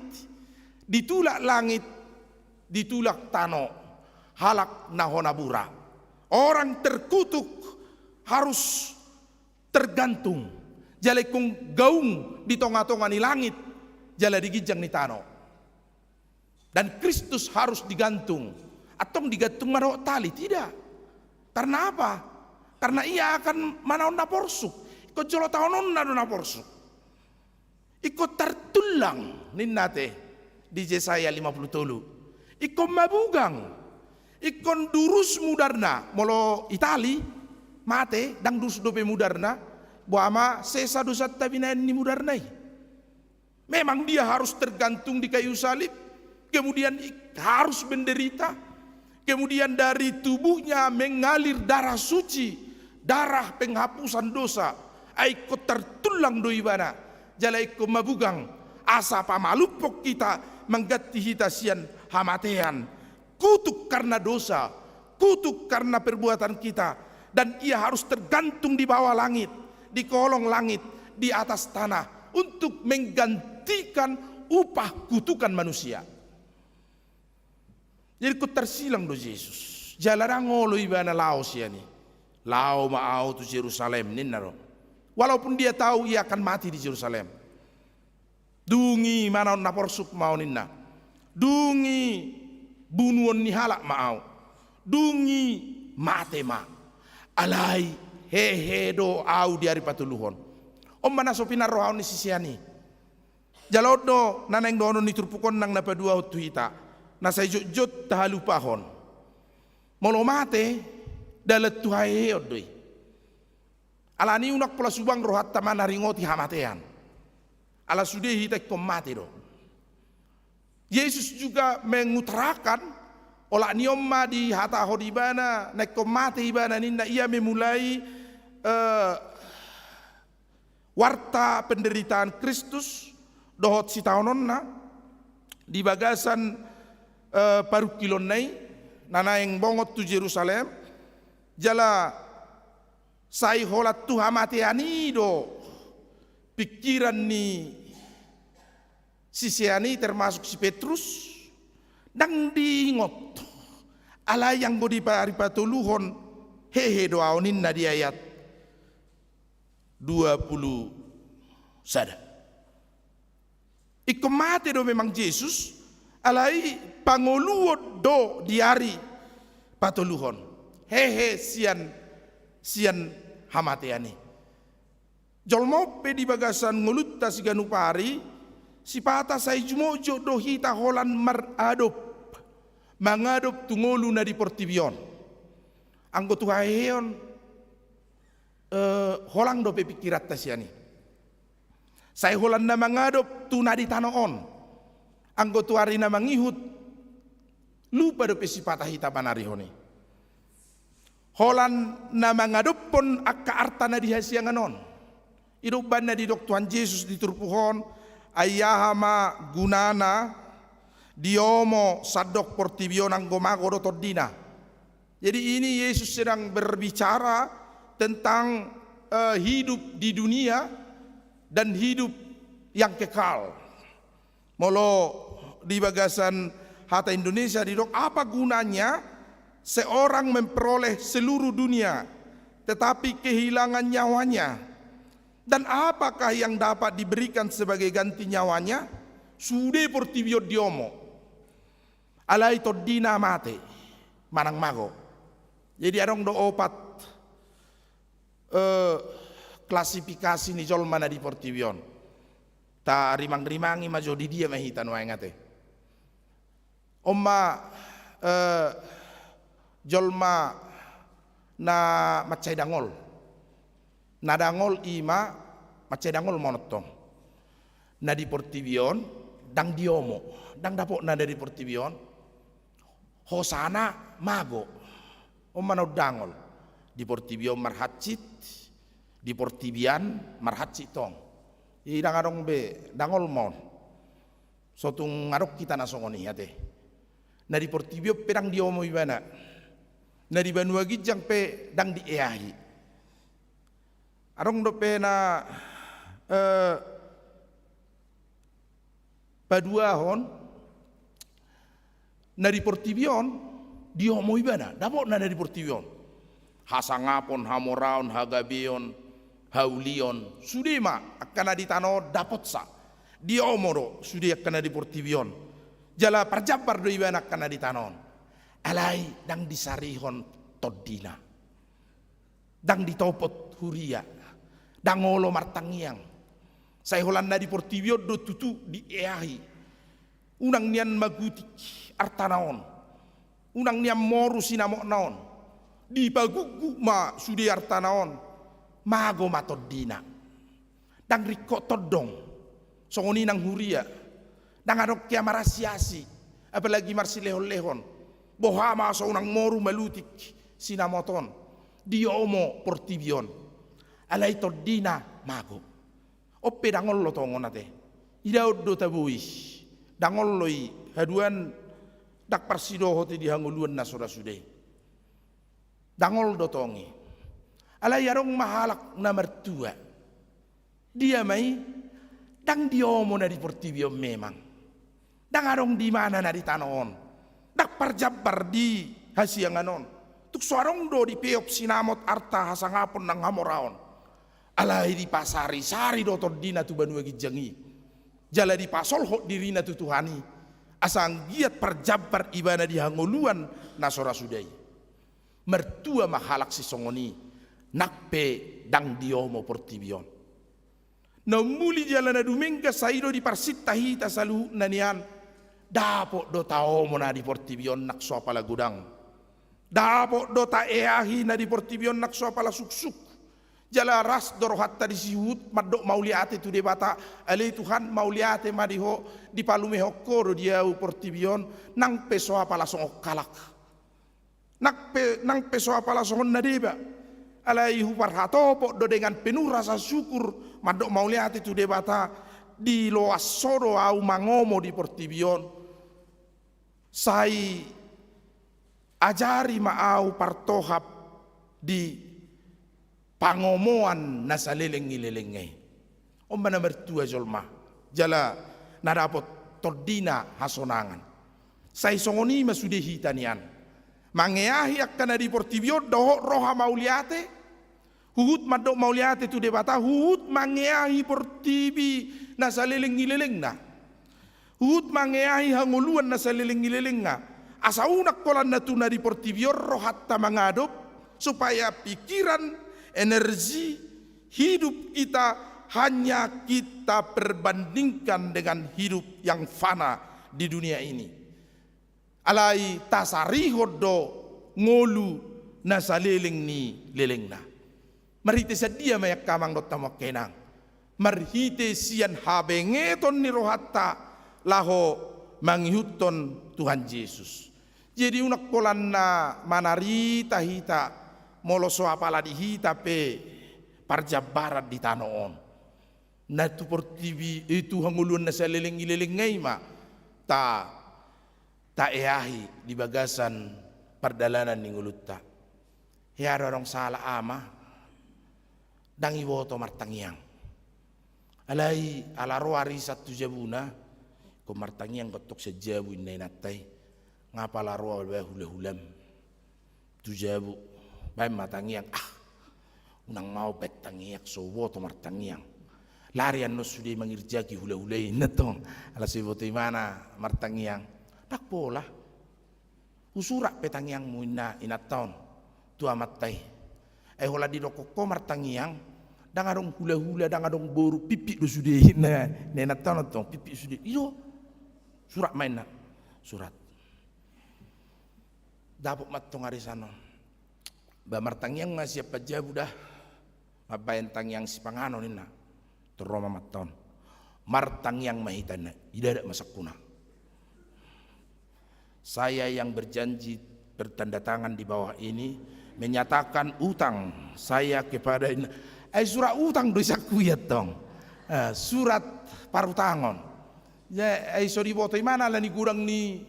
ditulak langit, ditulak tano, halak na hona bura. Orang terkutuk harus tergantung. Jala ingkon gaung di tonga-tonga ni langit, jala di ginjang ni tano. Dan Kristus harus digantung. Antong digantung ma dohot tali? Tidak. Karena apa? Karena ia akan manaon na porsuk. Ingkon jolo taononna do na porsuk. Ingkon tartullang, ninna ate di Jesaya lima puluh tolu. Ingkon mabugang. Ingkon durus mudarna. Molo i tali, mate, ndang durus dope mudarna. Boha ma sesa dosanta binahen ni mudarna i. Memang dia harus tergantung di kayu salib, kemudian i-, harus menderita, kemudian dari tubuhnya mengalir darah suci, darah penghapusan dosa. Ai ingkon tartullang do ibana, jala ingkon mabugang, asa pamalumhon hita, mangganti hita sian hamatean. Kutuk karena dosa, kutuk karena perbuatan kita, dan ia harus tergantung di bawah langit, di kolong langit, di atas tanah, untuk menggantikan upah kutukan manusia. Jadi ingkon tarsilang do Jesus. Jala ndang olo ibana laho sian i. "Laho ma ahu tu Jerusalem," ninna do. Walaupun dia tahu ia akan mati di Jerusalem. "Dung i manaon na porsuk ma ahu," ninna. "Dung i bunuon ni halak ma ahu. Dung i mate ma. Alai hehe do ahu di ari patoluhon." On ma na so pinarrohahon ni sisean i. Jala on do na naeng dohonon ni turpuk on nang na paduahon tu hita, na sai jotjot tahalupahon. Molo mate, dalan tu haheheon do i. Alani i unang pola subang rohanta manaringoti hamatean. Ala sude hita ingkon mate do. Yesus juga mengutarakan, olat ni on ma dihatahon ibana, na ingkon mate ibana ninna, ia memulai, eh, warta penderitaan Kristus dohot sitaononna di bagasan, eh, parungkilonna i, na naeng bongot tu Jerusalem, jala sai holan tu hamatean i do pingkiran ni sisean i, termasuk si Petrus, ndang diingot. Alai anggo di pa-, dipatoluhon, hehe do ahu ninna di ayat dua pulu sada. Ingkon mate do memang Jesus, alai pangoluon do di ari patoluhon. Hehe sian, sian hamatean i. Jolma on pe di bagasan ngolunta siganup ari, sipata sai jumotjot do hita holan maradop, mangadop tu ngolu na di portibi on. Anggo tu haheheon, eh, holang dope pingkiranta sian i. Sai holan na mangadop tu na di tano on. Anggo tu ari na mangihut, lupa dope sipata hita manarihon i. Holan na mangadophon angka arta na di hasiangan on. I do umbahen na didok Tuhan Jesus di turpuk on, ai aha ma gunana diomo sandok portibi on anggo mago do tondina. Jadi ini Yesus sedang berbicara tentang, eh, hidup di dunia dan hidup yang kekal. Molo di bagasan hata Indonesia didok, apa gunanya seorang memperoleh seluruh dunia tetapi kehilangan nyawanya? Dan apakah yang dapat diberikan sebagai ganti nyawanya? Sude portibi on diomo, alai tondina mate manang mago. Jadi adong do opat, eh, klasifikasi ni jolma na di portibi on. Tarimangrimangi ma jo, di dia ma hita nuaeng ate. On ma, eh, jolma na mansai dangol. Na dangol i ma, mansai dangol ma on tong. Na di portibi on, ndang diomo, ndang dapotna na di portibi on. Hosana mago. On ma na undangol. Di portibi on marhansit, di portibi an marhansit tong. I ndang adong be, dangol ma on. So tung adong hita na songon i ate. Na di portibi on pe ndang diomo ibana. Na di banua ginjang pe ndang dieahi. Adong dope na, eh, paduahon, na di portibi on diomo ibana, dapotna na di portibi on. Hasangapon, hamoraon, hagabeon, haulion, sude ma angka na di tano on dapotsa. Diomo do sude angka na di portibi on. Jala parjambar do ibana angka na di tano on. Alai ndang disarihon tondina. Ndang ditopot huria, ndang olo martangiang. Sai holan na di portibi on do tutu dieahi. Unang nian magutik artana on, unang nian moru sinamotna on. Dipaguggu ma sude artana on, mago ma tondina. Ndang ringkot tondong, songon i nang huria. Ndang adong hea marasiasi, apalagi marsilehonlehon. Boha ma so unang moru malutik sinamot on, diomo portibi on. Alai tondina mago. On pe dangol do tongon ate. Idaon do taboi. Dangol do i, haduan ndang parsidohot i di hangoluan na so ra sude. Dangol do tong i. Alai adong ma halak na martua. Dia ma i? Ndang diomo na di portibi on memang. Ndang adong di mana na di tano on. Ndang parjambar di hasiangan on. Tung so adong do dipeop sinamot, arta, hasangapon nang hamoraon. Alai dipasarisari do tondina tu banua ginjang i. Jala dipasolhot dirina tu Tuhan i. Asa anggiat parjambar ibana di hangoluan na so ra suda i. Martua ma halak sisongon i, nang pe ndang diomo portibi on. Na ummuli jala na dumenggan sai do diparsinta hita saluhutna nian, dapot do taomo na di portibi on nang so apala godang. Dapot do taeahi na di portibi on nang so apala suksuk. Jala ras do rohanta disi huhut mandok mauliate tu Debata. Ale Tuhan, mauliate ma di Ho, dipalumehon Ho do di ahu portibi on, nang pe so apala songon halak. Nang pe, nang pe so apala songon na deba. Alai huparhatopot do dengan penuh rasa syukur mandok mauliate tu Debata, diloas Ho do ahu mangomo di portibi on. Sai ajari ma ahu partohap di pangomoan na saleleng ni lelengna i. On ma na martua jolma, jala na dapot tondina hasonangan. Sai songon i ma sude hita nian. Mangeahi angka na di portibi on dohot roha mauliate, huhut mandok mauliate tu Debata, huhut mangeahi portibi na saleleng ni lelengna. Huhut mangeahi hangoluan na saleleng ni lelengna. Asa unang holan na tu na di portibi on rohanta mangadop, supaya pikiran, energi, hidup kita hanya kita perbandingkan dengan hidup yang fana di dunia ini. Alai tasarihon do ngolu na saleleng ni lelengna. Marhite sian dia ma i angka amang dohot hamu angka inang? Marhite sian habengeton ni rohanta laho mangihuthon Tuhan Jesus. Jadi unang holan na manarita hita molo so apala di hita pe parjambaran di tano on. Na tu portibi, eh, tu hangoluan na saleleng ni lelengna i ma ta, taeahi di bagasan pardalanan ni ngolunta. Hea do adong sahala ama, ndang iboto martangiang. Alai ala ro arisan tu jabuna, ingkon martangiang ho antong sian jabu, ninna inanta i. Nga pala ro ahu ba hulahulam tu jabu, baen ma tangiang. Ah, unang ma ahu baen tangiang, so huboto martangiang. Lari annon sude mangirjaki hulahula i, ninna antong. Ala so iboto ibana martangiang. Ndang pola. Husurat pe tangiangmu, ninna inanta on tu amanta i. Ai holan didokkon ho martangiang, ndang adong hulahula, ndang adong boru, pimpit do sude i, ninna, ninna inanta on antong, pimpit sude i. I do. Surat ma, ninna. Surat. Dapot ma antong arisan on. Ba martangiang ma sian panjabu da, mambaen tangiang sipanganon, ninna. Tung ro ma amanta on. Martangiang ma hita, ninna. Idadak ma sangkuna. Saya yang berjanji bertanda tangan di bawah ini menyatakan utang saya kepada, ninna. Ai surat utang do i sangku i antong. Eh, surat parutangon. Ya, ai so diboto ibana ala ni godang ni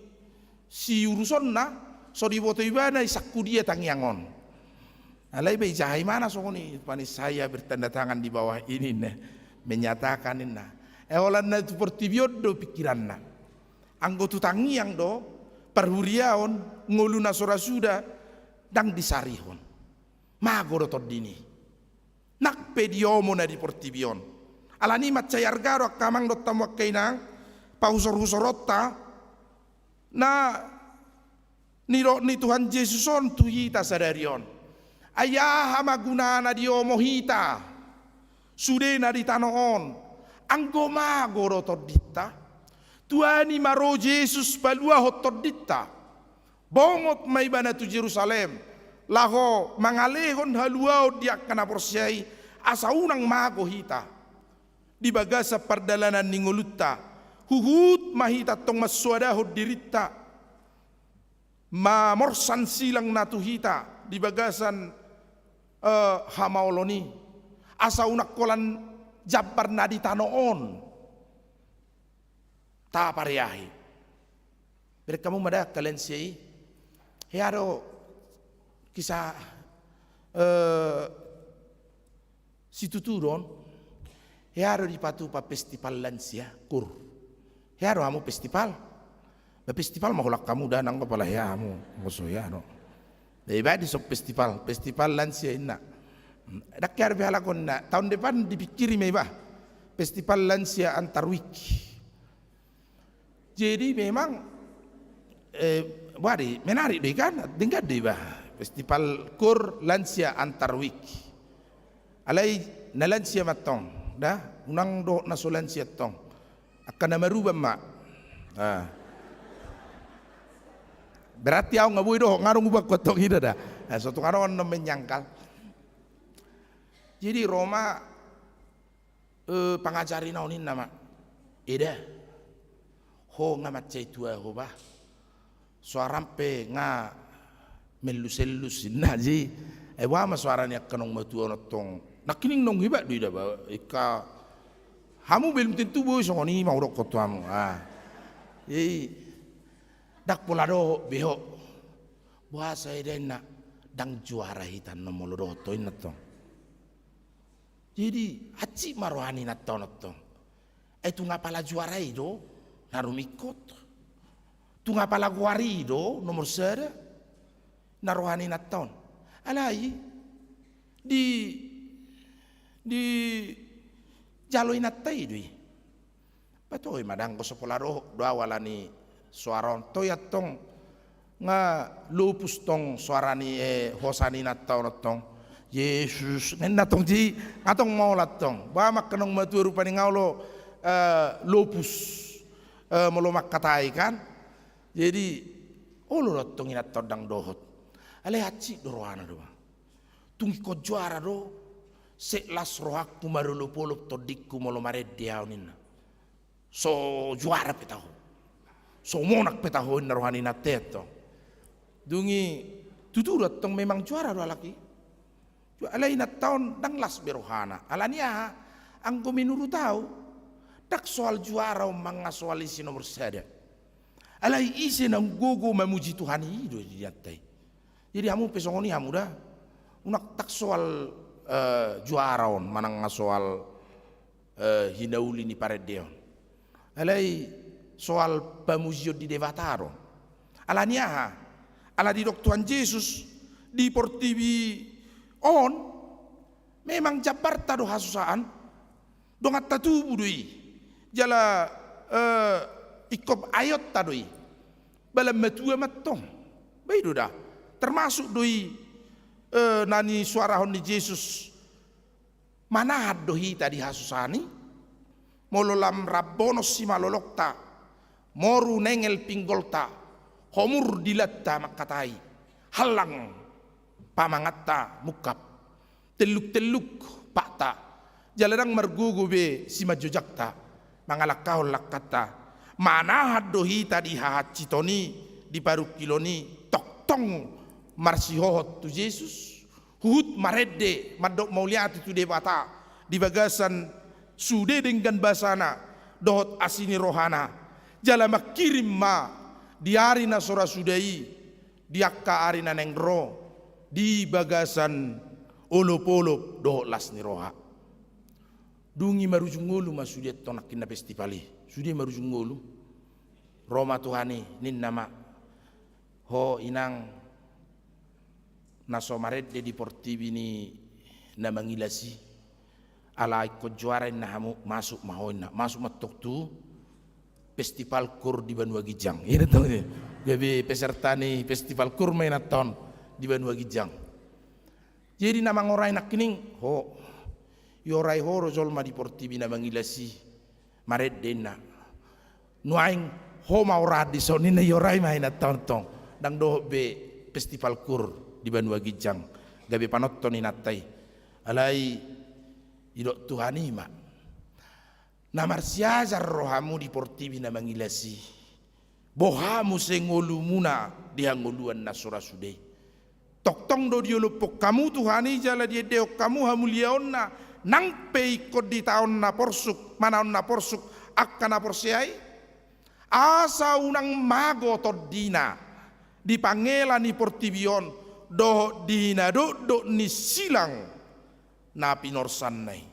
siurusonna, so diboto ibana i sangku dia tangiang on. Alai ba ijaha ibana songon i, pani saya bertanda tangan di bawah ini, ninna, menyatakan, ninna. Eh, holan na tu portibi on do pikiranna. Anggo tu tangiang do, parhuriaon, ngolu na so ra suda, ndang disarihon. Mago do tondina i. Nang pe diomo na di portibi on. Alani i mansai arga do angka amang dohot hamu angka inang, pahusorhusoronta, na nidok ni Tuhan Jesus on tu hita sadari on. Ai aha ma gunana diomo hita sudena di tano on, anggo mago do tondinta? Tuani ma ro Jesus paluahon tondinta. Bongot ma ibana tu Jerusalem, laho mangalehon haluaon di angka na porsea i, asa unang mago hita di bagasan pardalanan ni ngolunta. Huhut ma hita antong mansoadahon dirinta, mamorsan silang na tu hita di bagasan, eh, hamaolon i, asa unang holan jambar na di tano on tapareahi. Bereng hamu ma da angka lansia i. Hea do kisah, eh, situtu do on. Hea do dipatupa festival lansia, KUR. Hea do hamu festival? Ba festival ma holan hamu da, nang pala hea hamu, anggo so hea do. Ba iba dison festival, festival lansia, ninna. Ndang hea dope halak on, ninna. Tahun depan dipikiri ma iba. Festival lansia antar wik. Jadi memang, eh, wari, menarik do i kan, denggan do iba. Festival KUR lansia antar wik. Alai na lansia ma antong da, unang dohot na so lansia antong. Angka na maruban ma. Ah. Berarti ahu nga boi dohot, nga adong ubanku antong, ida da. Ah, so tung adong annon menyangkal. Jadi ro ma, eh, pangajarina on, ninna ma, "Eda, ho nga mansai tua ho bah. Soaram pe nga mellus-ellus," ninna. Jadi, eh, boha ma soara ni angka naung matua on tong? Nangkining naung hebat do ida bah. Ingkon hamu belum tentu boi songon i ma hudokkon tu hamu. Ah. Jadi, ndang pola dohot be ho. Boasa eda, ninna, ndang juara hita annon molo dohot ho, ninna tong. Jadi, hansit ma roha ni inanta on tong. Ai tung apala juara i do na rumingkot. Tung apala goar i do nomor sada. Na roha ni inanta on. Alai di, dijalo inanta i do i. Ba toe ma, ndang, so pola dohot do au ala ni soara on. Toe antong nga lopus tong soara ni, eh, hosa ni inanta on tong. "Yesus," ninna tong. Jadi nga tong maol antong. Boha ma angka naung matua, rupani nga olo, eh, lopus, eh, molo mangkatai kan. Jadi olo do antong inanta on ndang dohot. Alai hansit do rohana do bah. Tung ingkon juara do, sek las rohangku marolop-olop tondingku molo marende au, ninna. So juara pe taho, so monang pe taho, ninna roha ni inanta i antong. Dung i tutu do antong memang juara do halak i. Ju-, alai inanta on ndang las be rohana. Ala ni aha? Anggo menurut au, ndang soal juara on manang nga soal ise nomor sada. Alai ise naung gogo mamuji Tuhan i do di inanta i. Jadi hamu pe songon i hamu da. Unang, ndang soal, eh, juara on manang nga soal, eh, hinauli ni parendeon. Alai soal pamujion di Debata do. Ala ni aha? Ala didok Tuhan Jesus, di portibi on memang jambarta do hasusaan. Donganta tubu do i. Jala, eh, ingkon aeonta do i. Ba lam matua ma antong. Ba i do da. Termasuk do i, eh, na nisuarahon ni Jesus. Manahan do hita di hasusaan i. Molo lam rambonos simalolongta, moru nengel pinggolta, homur dilanta mangkatai, hallang pamanganta mungkap, telluk-telluk pakta, jala ndang margogo be simanjojangta mangalangkahon langkanta. Manahan do hita di hahansiton i, di parungkilon i, tongtong marsihohot tu Jesus. Huhut marende mandok mauliate tu Debata di bagasan sude denggan basana dohot asi ni rohana. Jala mangkirim ma di ari na so ra suda i, di angka ari na naeng ro, di bagasan olopolop dohot las ni roha. Dung i marujung ngolu ma sude antong nangkin na festival i. Sude marujung ngolu. Ro ma Tuhan i, ninna ma, "Ho inang, na so marende di portibi ni na mangilas i, ala ingkon juara inna hamu, masuk ma ho," inna. Masuk ma antong tu festival kur di banua ginjang. Inna antong i. Gabe peserta ni festival kur ma inanta on di banua ginjang. Jadi na mangorai nangkining, "Ho, iorai ho do jolma di portibi na mangilas i, marende," inna. "Nuaeng ho ma ora dison," ninna, iorai ma inanta on tong. Ndang dohot be festival kur di banua ginjang gabe panonton inanta i. Alai didok Tuhan i ma, "Na marsiajar rohamu di portibi na mangilas i, boha muse ngolumuna di hangoluan na so ra suda i. Tongtong do diolophon hamu Tuhan i jala diendehon hamu hamuliaonna, nang pe ingkon ditaon na porsuk, manaon na porsuk angka na porsea i. Asa unang mago tondina di pangela ni portibi on dohot di hinadokdok ni silang na pinorsanna i.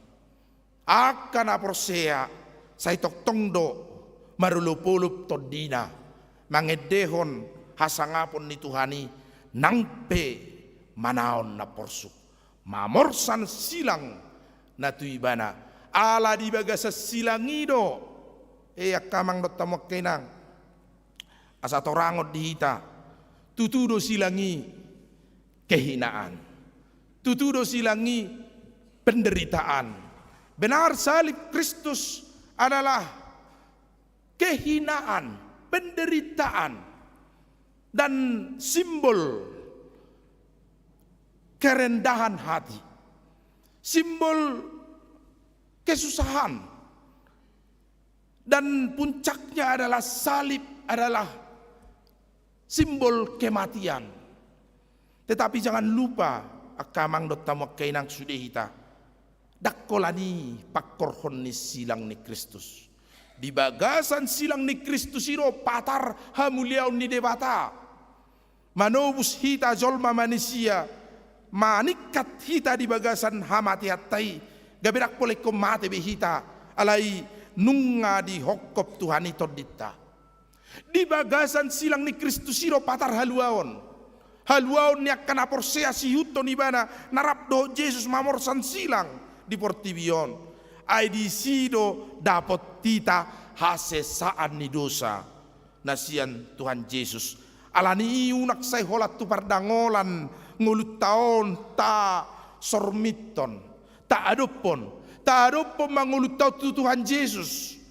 Angka na porsea, sai tongtong do marolopolop tondina mangendehon hasangapon ni Tuhan i, nang pe manaon na porsuk, mamorsan silang na tu ibana. Ala di bagasan silang i do, e angka amang dohot hamu angka inang, asa torangon di hita, tutu do silang i kehinaan. Tutu do silang i penderitaan. Benar, salib Kristus adalah kehinaan, penderitaan, dan simbol kerendahan hati. simbol kesusahan, dan puncaknya adalah salib, adalah simbol kematian. Tetapi jangan lupa, angka amang dohot hamu angka inang, sude hita ndang holan i pangkorhon ni silang ni Kristus. Di bagasan silang ni Kristus i do patar hamuliaon ni Debata. Manobus hita jolma manisia, maningkat hita di bagasan hamateanta i, gabe ndang pola ingkon mate be hita, alai nunga dihongkop Tuhan i tondinta. Di bagasan silang ni Kristus i do patar haluaon. Haluaon ni angka na porsea siihuthon ibana na rap dohot Jesus mamorsan silang di portibi on. Ai disi do dapot hita hasesaan ni dosa na sian Tuhan Jesus. Alani i unang sai holan tu pardangolan ngolunta on tasormithon, taadophon, taadophon ma ngolunta on tu Tuhan Jesus.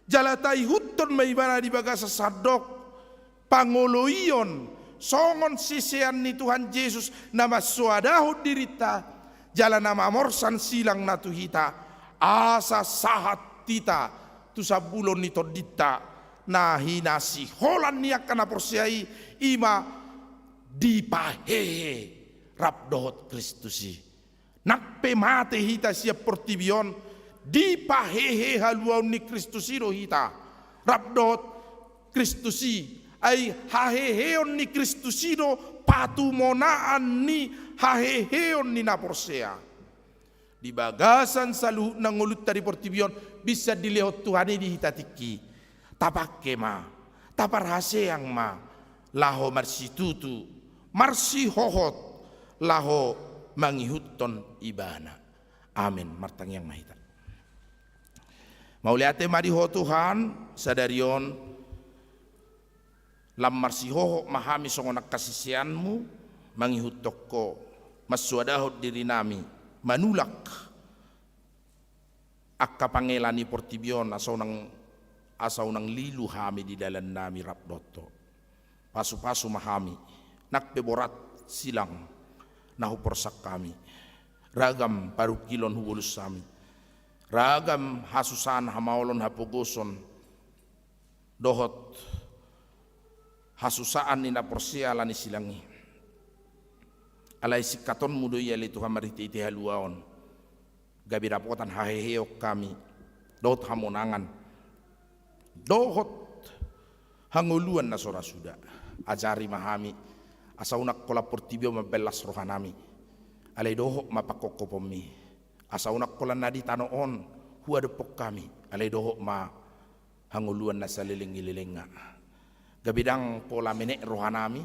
Jala taihuthon ma ibana di bagasan sandok pangoloion songon sisean ni Tuhan Jesus na mansoadahon dirinta jala na mamorsan silangna tu hita, asa sahat hita tu sambulo ni tondinta na hinasiholan ni angka na porsea i, i ma dipahehe rap dohot Kristus i. Nang pe mate hita sian portibi on, dipahehe haluaon ni Kristus i do hita rap dohot Kristus i. Ai haheheon ni Kristus i do patumonaan ni haheheon ni na porsea. Di bagasan saluhutna ngolunta di portibi on, bisa dilehon Tuhan i di hita tingki. Tapangke ma, taparhaseang ma, laho marsitutu, marsihohot, laho mangihuthon ibana. Amen. Martangiang ma hita. Mauliate ma di Ho Tuhan, sadari on, lam marsihohot ma hami songon angka siseanmu, mangihuthon Ho, mansoadahon dirinami, manulak angka pangela ni portibi on, asa unang, asa unang lilu hami di dalannami rap dohot Ho. Pasupasu ma hami, nang pe borat silang na huporsan hami, ragam parungkilon hubolus hami, ragam hasusaan, hamaolon, hapogoson, dohot hasusaan ni na porsea ala ni silang i. Alai singkatonmu do i ale Tuhan marhitehite haluaon, gabe dapotan haheheon hami, dohot hamonangan, dohot hangoluan na so ra suda. Ajari ma hami, asa unang holan portibi on mambahen las rohanami, alai dohot ma pangkophoponmi, asa unang holan na di tano on huadophon hami, alai dohot ma hangoluan na saleleng ni lelengna. Gabe ndang pola menek rohanami,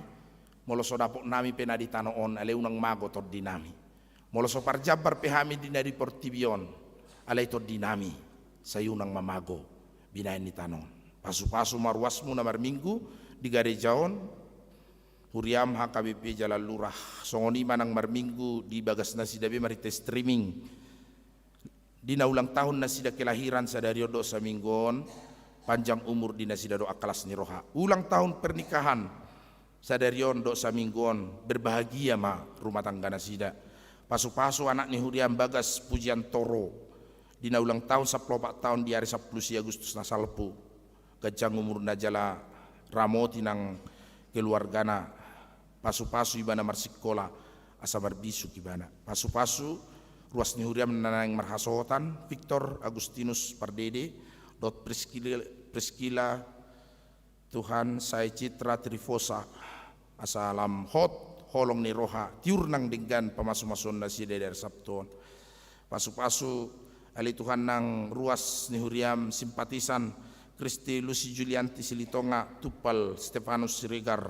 molo so dapotnami pe na di tano on, alai unang mago tondinami. Molo so parjambar pe hami di na di portibi on, alai tondinami sai unang ma mago binahen ni tano on. Pasupasu ma ruasmu na marminggu di gareja on, huriam H K B P Jalan Lurah. Songon i ma nang marminggu di bagas nasida be marhite streaming. Di na ulang tahun nasida kelahiran sadari on dohot saminggu on, panjang umur di nasida dohot angka las ni roha. Ulang tahun pernikahan sadari on dohot saminggu on, berbahagia ma rumah tangga nasida. Pasupasu anak ni huriam Bagas Pujiantoro, di na ulang tahun sampulu opat tahun di ari sampulu sia Agustus na salpu. Ganjang umurna jala ramoti nang keluargana. Pasupasu ibana marsikola asa marbisuk ibana. Pasupasu ruas ni huriam na naeng marhasohotan, Victor Agustinus Pardede dohot Priskila, Priskila Tuhan Sai Citra Trifosa, asa lam hot holong ni roha, tiur nang denggan pamasumasuon nasida di ari Sabtu on. Pasupasu ale Tuhan nang ruas ni huriam simpatisan Kristi Lusi Julianti Silitonga, Tumpal Stefanus Siregar.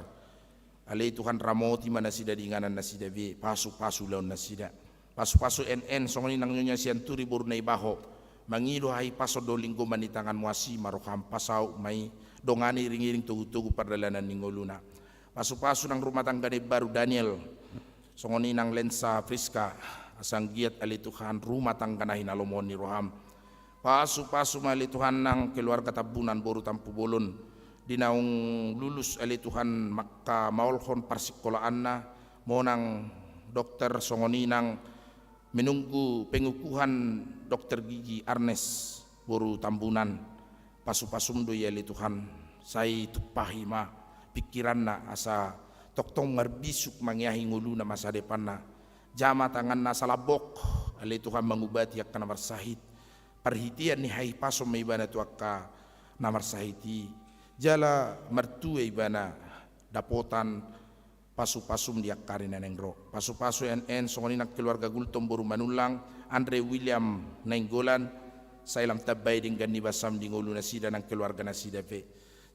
Ale Tuhan, ramoti ma nasida di inganan nasida be, pasupasu ulaon nasida. Pasupasu N N, songon i nang Nyonya Sianturi boru Naibaho. Mangido hahipason dohot linggoman ni tanganmu, asi ma roham, pasaut ma i, dongani iringiring togutogu pardalanan ni ngoluna. Pasupasu nang rumah tangga na imbaru Daniel, songon i nang Lensa Friska, asa anggiat ale Tuhan rumah tangga na hinalomohon ni roham. Pasupasu ma ale Tuhan nang keluarga Tambunan boru Tampubolon, di naung lulus ale Tuhan mangkamaolhon parsikolaanna, monang dokter songon i nang Menunggu pengukuhan dokter gigi Arnes boru Tambunan, pasu-pasum do i ale Tuhan, sai tumpahi ma pingkiranna asa tongtong marbisuk mangeahi ngoluna masa depanna. Jama tanganna asa lambok ale Tuhan mangubati angka na marsahit. Parhitean ni hahipason ma ibana tu angka na marsahit i, jala martua ibana dapotan pasu-pasum di angka ari na naeng ro. Pasu-pasu en, en, songon i nang keluarga Gultom boru Manullang, Andre William Nainggolan, sai lam tambai denggan ni basam di ngolu nasida nang keluarga nasida pe.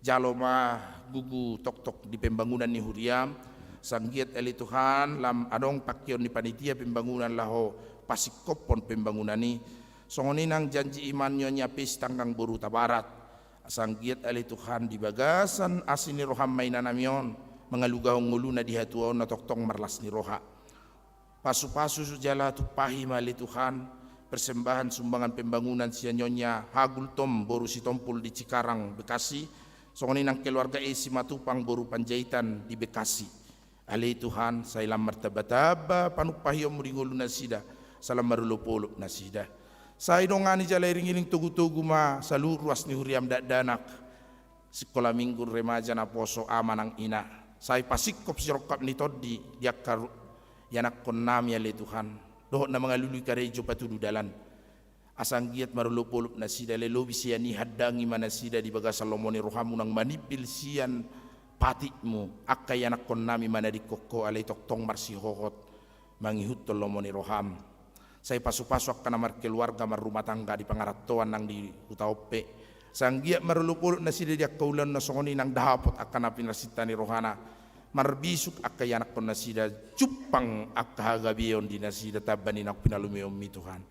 Jalo ma gugu toktok di pembangunan ni huriam, sanggiat ale Tuhan, lam adong pangkeon ni panitia pembangunan laho pasingkophon pembangunan i, songon i nang janji iman nyonya pe Sitanggang boru Tabarat. Sanggiat ale Tuhan di bagasan asi ni roham ma inanami on, mangalugahon ngoluna di hatuaonna tongtong marlas ni roha. Pasu-pasu jala tumpahi ma ale Tuhan, persembahan sumbangan pembangunan sian nyonya H. Gultom boru Sitompul di Cikarang, Bekasi, songon i nang keluarga E. Simatupang boru Panjaitan di Bekasi. Ale Tuhan, sai lam martamba-tamba panumpahionmu di ngolu nasida, sai lam marolop-olop nasida. Sai dongani jala iring-iring togu-togu ma saluhut ruas ni huriam dakdanak, sikola minggu, remaja, naposo, ama nang ina. Sai pasingkop sirongkap ni tondi di angka ru-, ianakkonnami ale Tuhan, dohot na mangalului karejo patudu dalan. Asa anggiat marolop-olop nasida, leleng lobi sian i, handangi ma nasida di bagasan lomo ni rohamu, nang manimbil sian patikmu angka ianakkonnami manadingkon ho, alai tongtong marsihohot mangihuthon lomo ni roham. Sai pasu-pasu angka na markeluarga marrumah tangga di pangarantoan nang di huta on pe. Asa anggiat marolop-olop nasida di angka ulaonna, songon i nang dapot angka na pinarsinta ni rohana. Marbisuk angka ianakkon nasida, jumpang angka hagabeon di nasida tamba ni naung pinalumeonmi Tuhan.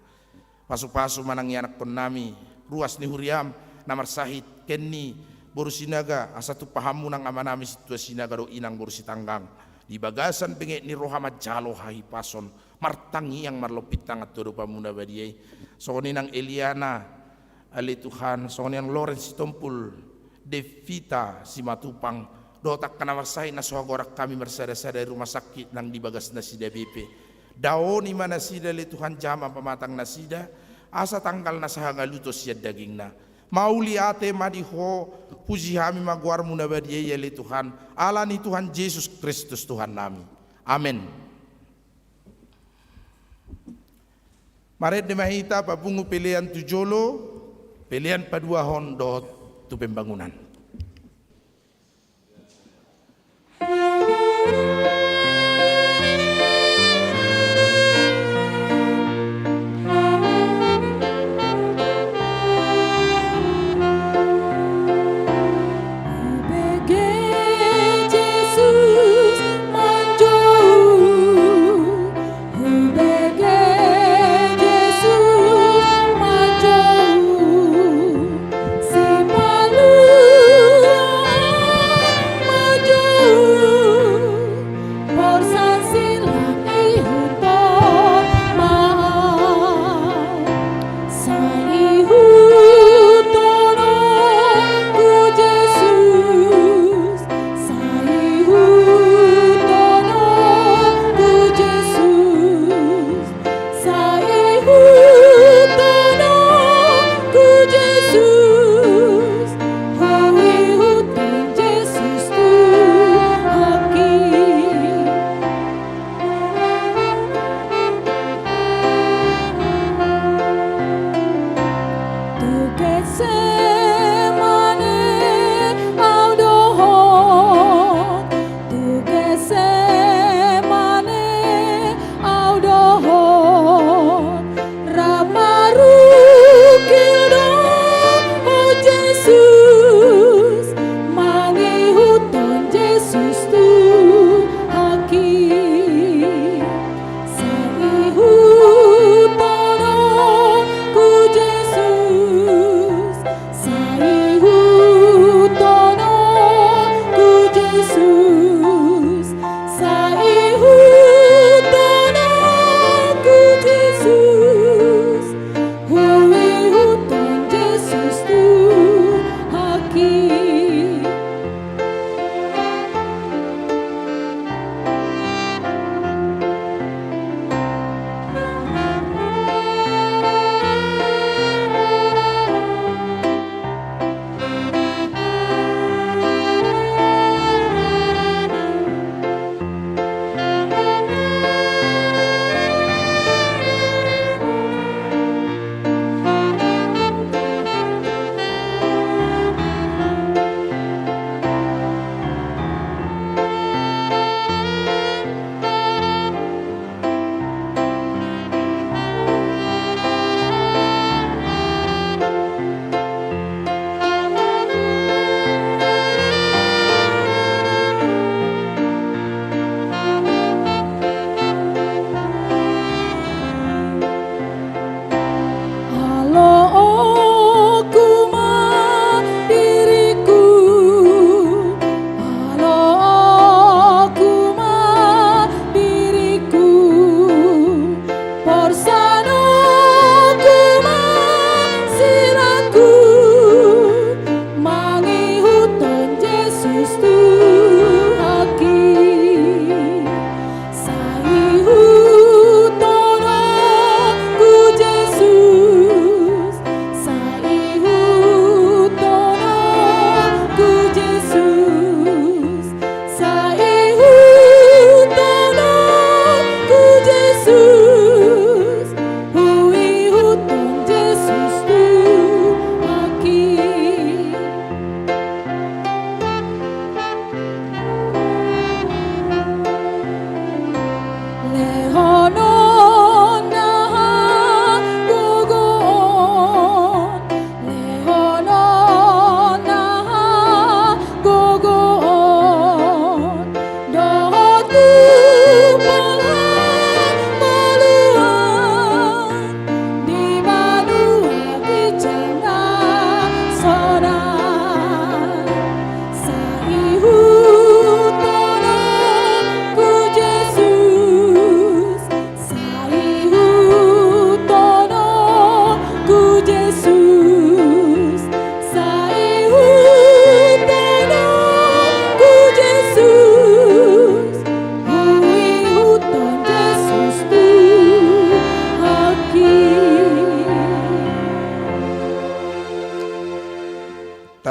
Pasu-pasu ma nang ianakkonnami, ruas ni huriam, na marsahit, Kenny boru Sinaga, asa tumpahanmu nang amanami Sintua Sinaga dohot inang boru Sitanggang. Di bagasan benget ni roha manjalo hahipason, martangiang marlompit tangan tu adopanmu na badia i. Songon i nang Eliana, ale Tuhan, songon i nang Loren Sitompul, Devita Simatupang, dohot angka na marsahit na so hagoran hami marsada-sada di rumah sakit nang di bagas nasida be pe. Daoni ma nasida ale Tuhan, jama pamatang nasida, asa tanggal na sahangaluton sian dagingna. Mauliate ma di ho, puji hami ma goarmu na badia i ale Tuhan, ala ni Tuhan Jesus Kristus Tuhannami. Amen. Marende ma hita papungu pelean tu jolo, pelean paduahon dohot tu pembangunan. Hubege Jesus manjou, hubege Jesus manjou, sipalu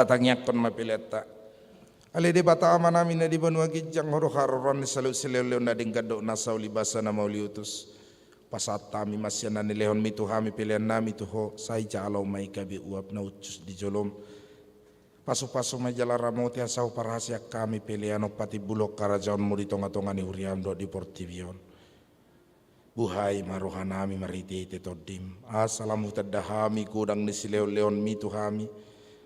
Tangiangkon ma peleanta. Ale Debata Amanami na di banua ginjang, Ho do haroroan ni saluhut silehonlehon na denggan dohot na saulibasa na mauliutus. Pasahat hami ma sian na nilehonMi tu hami peleannami tu Ho, sai jalo ma i gabe uap na hushus di jolom. Pasupasu ma i jala ramoti asa huparhaseang hami pelean on patimbulhon harajaonMu di tongatonga ni huriaM dohot di portibi on. Buhai ma rohanami marhitehite TondiM, asa lam hutanda hami godang ni silehonlehonMi tu hami,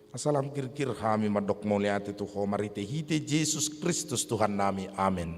asa lam girgir hami mandok mauliate tu Ho marhitehite Jesus Kristus Tuhannami. Amen.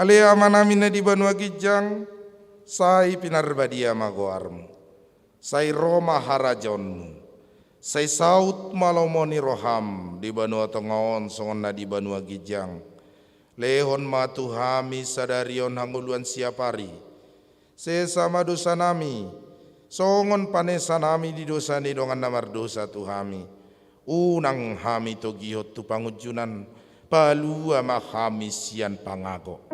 Ale Amanami na di banua ginjang, sai pinarbadia ma goarMu. Sai ro ma harajaonMu. Sai saut ma lomo ni rohaM di banua tonga on songon na di banua ginjang. Lehon ma tu hami sadari on hangoluan siapari. Sesa ma dosanami, songon panesanami di dosa ni dongan na mardosa tu hami. Unang hami togihon tu pangunjunan, palua ma hami sian pangago.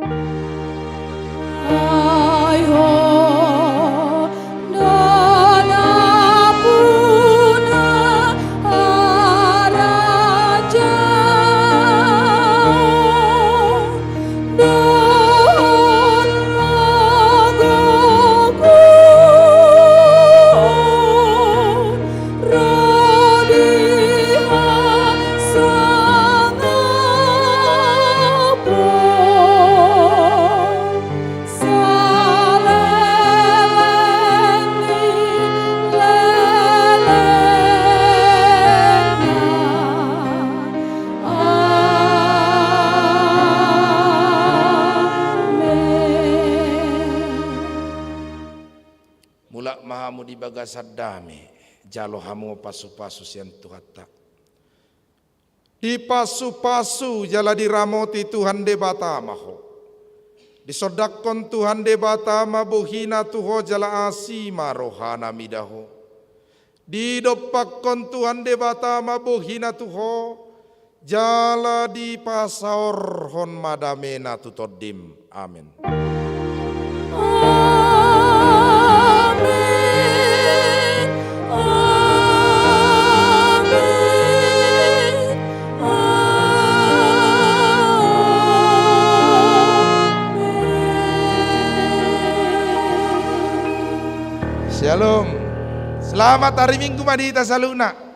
Ai Ho do nampuna harajaon dohot hagogoon ro di hasangapon saleleng ni lelengna. Amen. Mulak ma hamu di bagasan dame, jalo hamu pasupasu sian Tuhanta. Dipasupasu jala diramoti Tuhan Debata ma ho. Disondangkon Tuhan Debata ma bohiNa tu ho jala asi ma rohaNa mida ho. Didompakkon Tuhan Debata ma bohiNa tu ho, jala dipasaorhon ma dameNa tu tondim. Amen. Amen. Amen. Amen. Shalom. Selamat hari Minggu ma di hita saluhutna.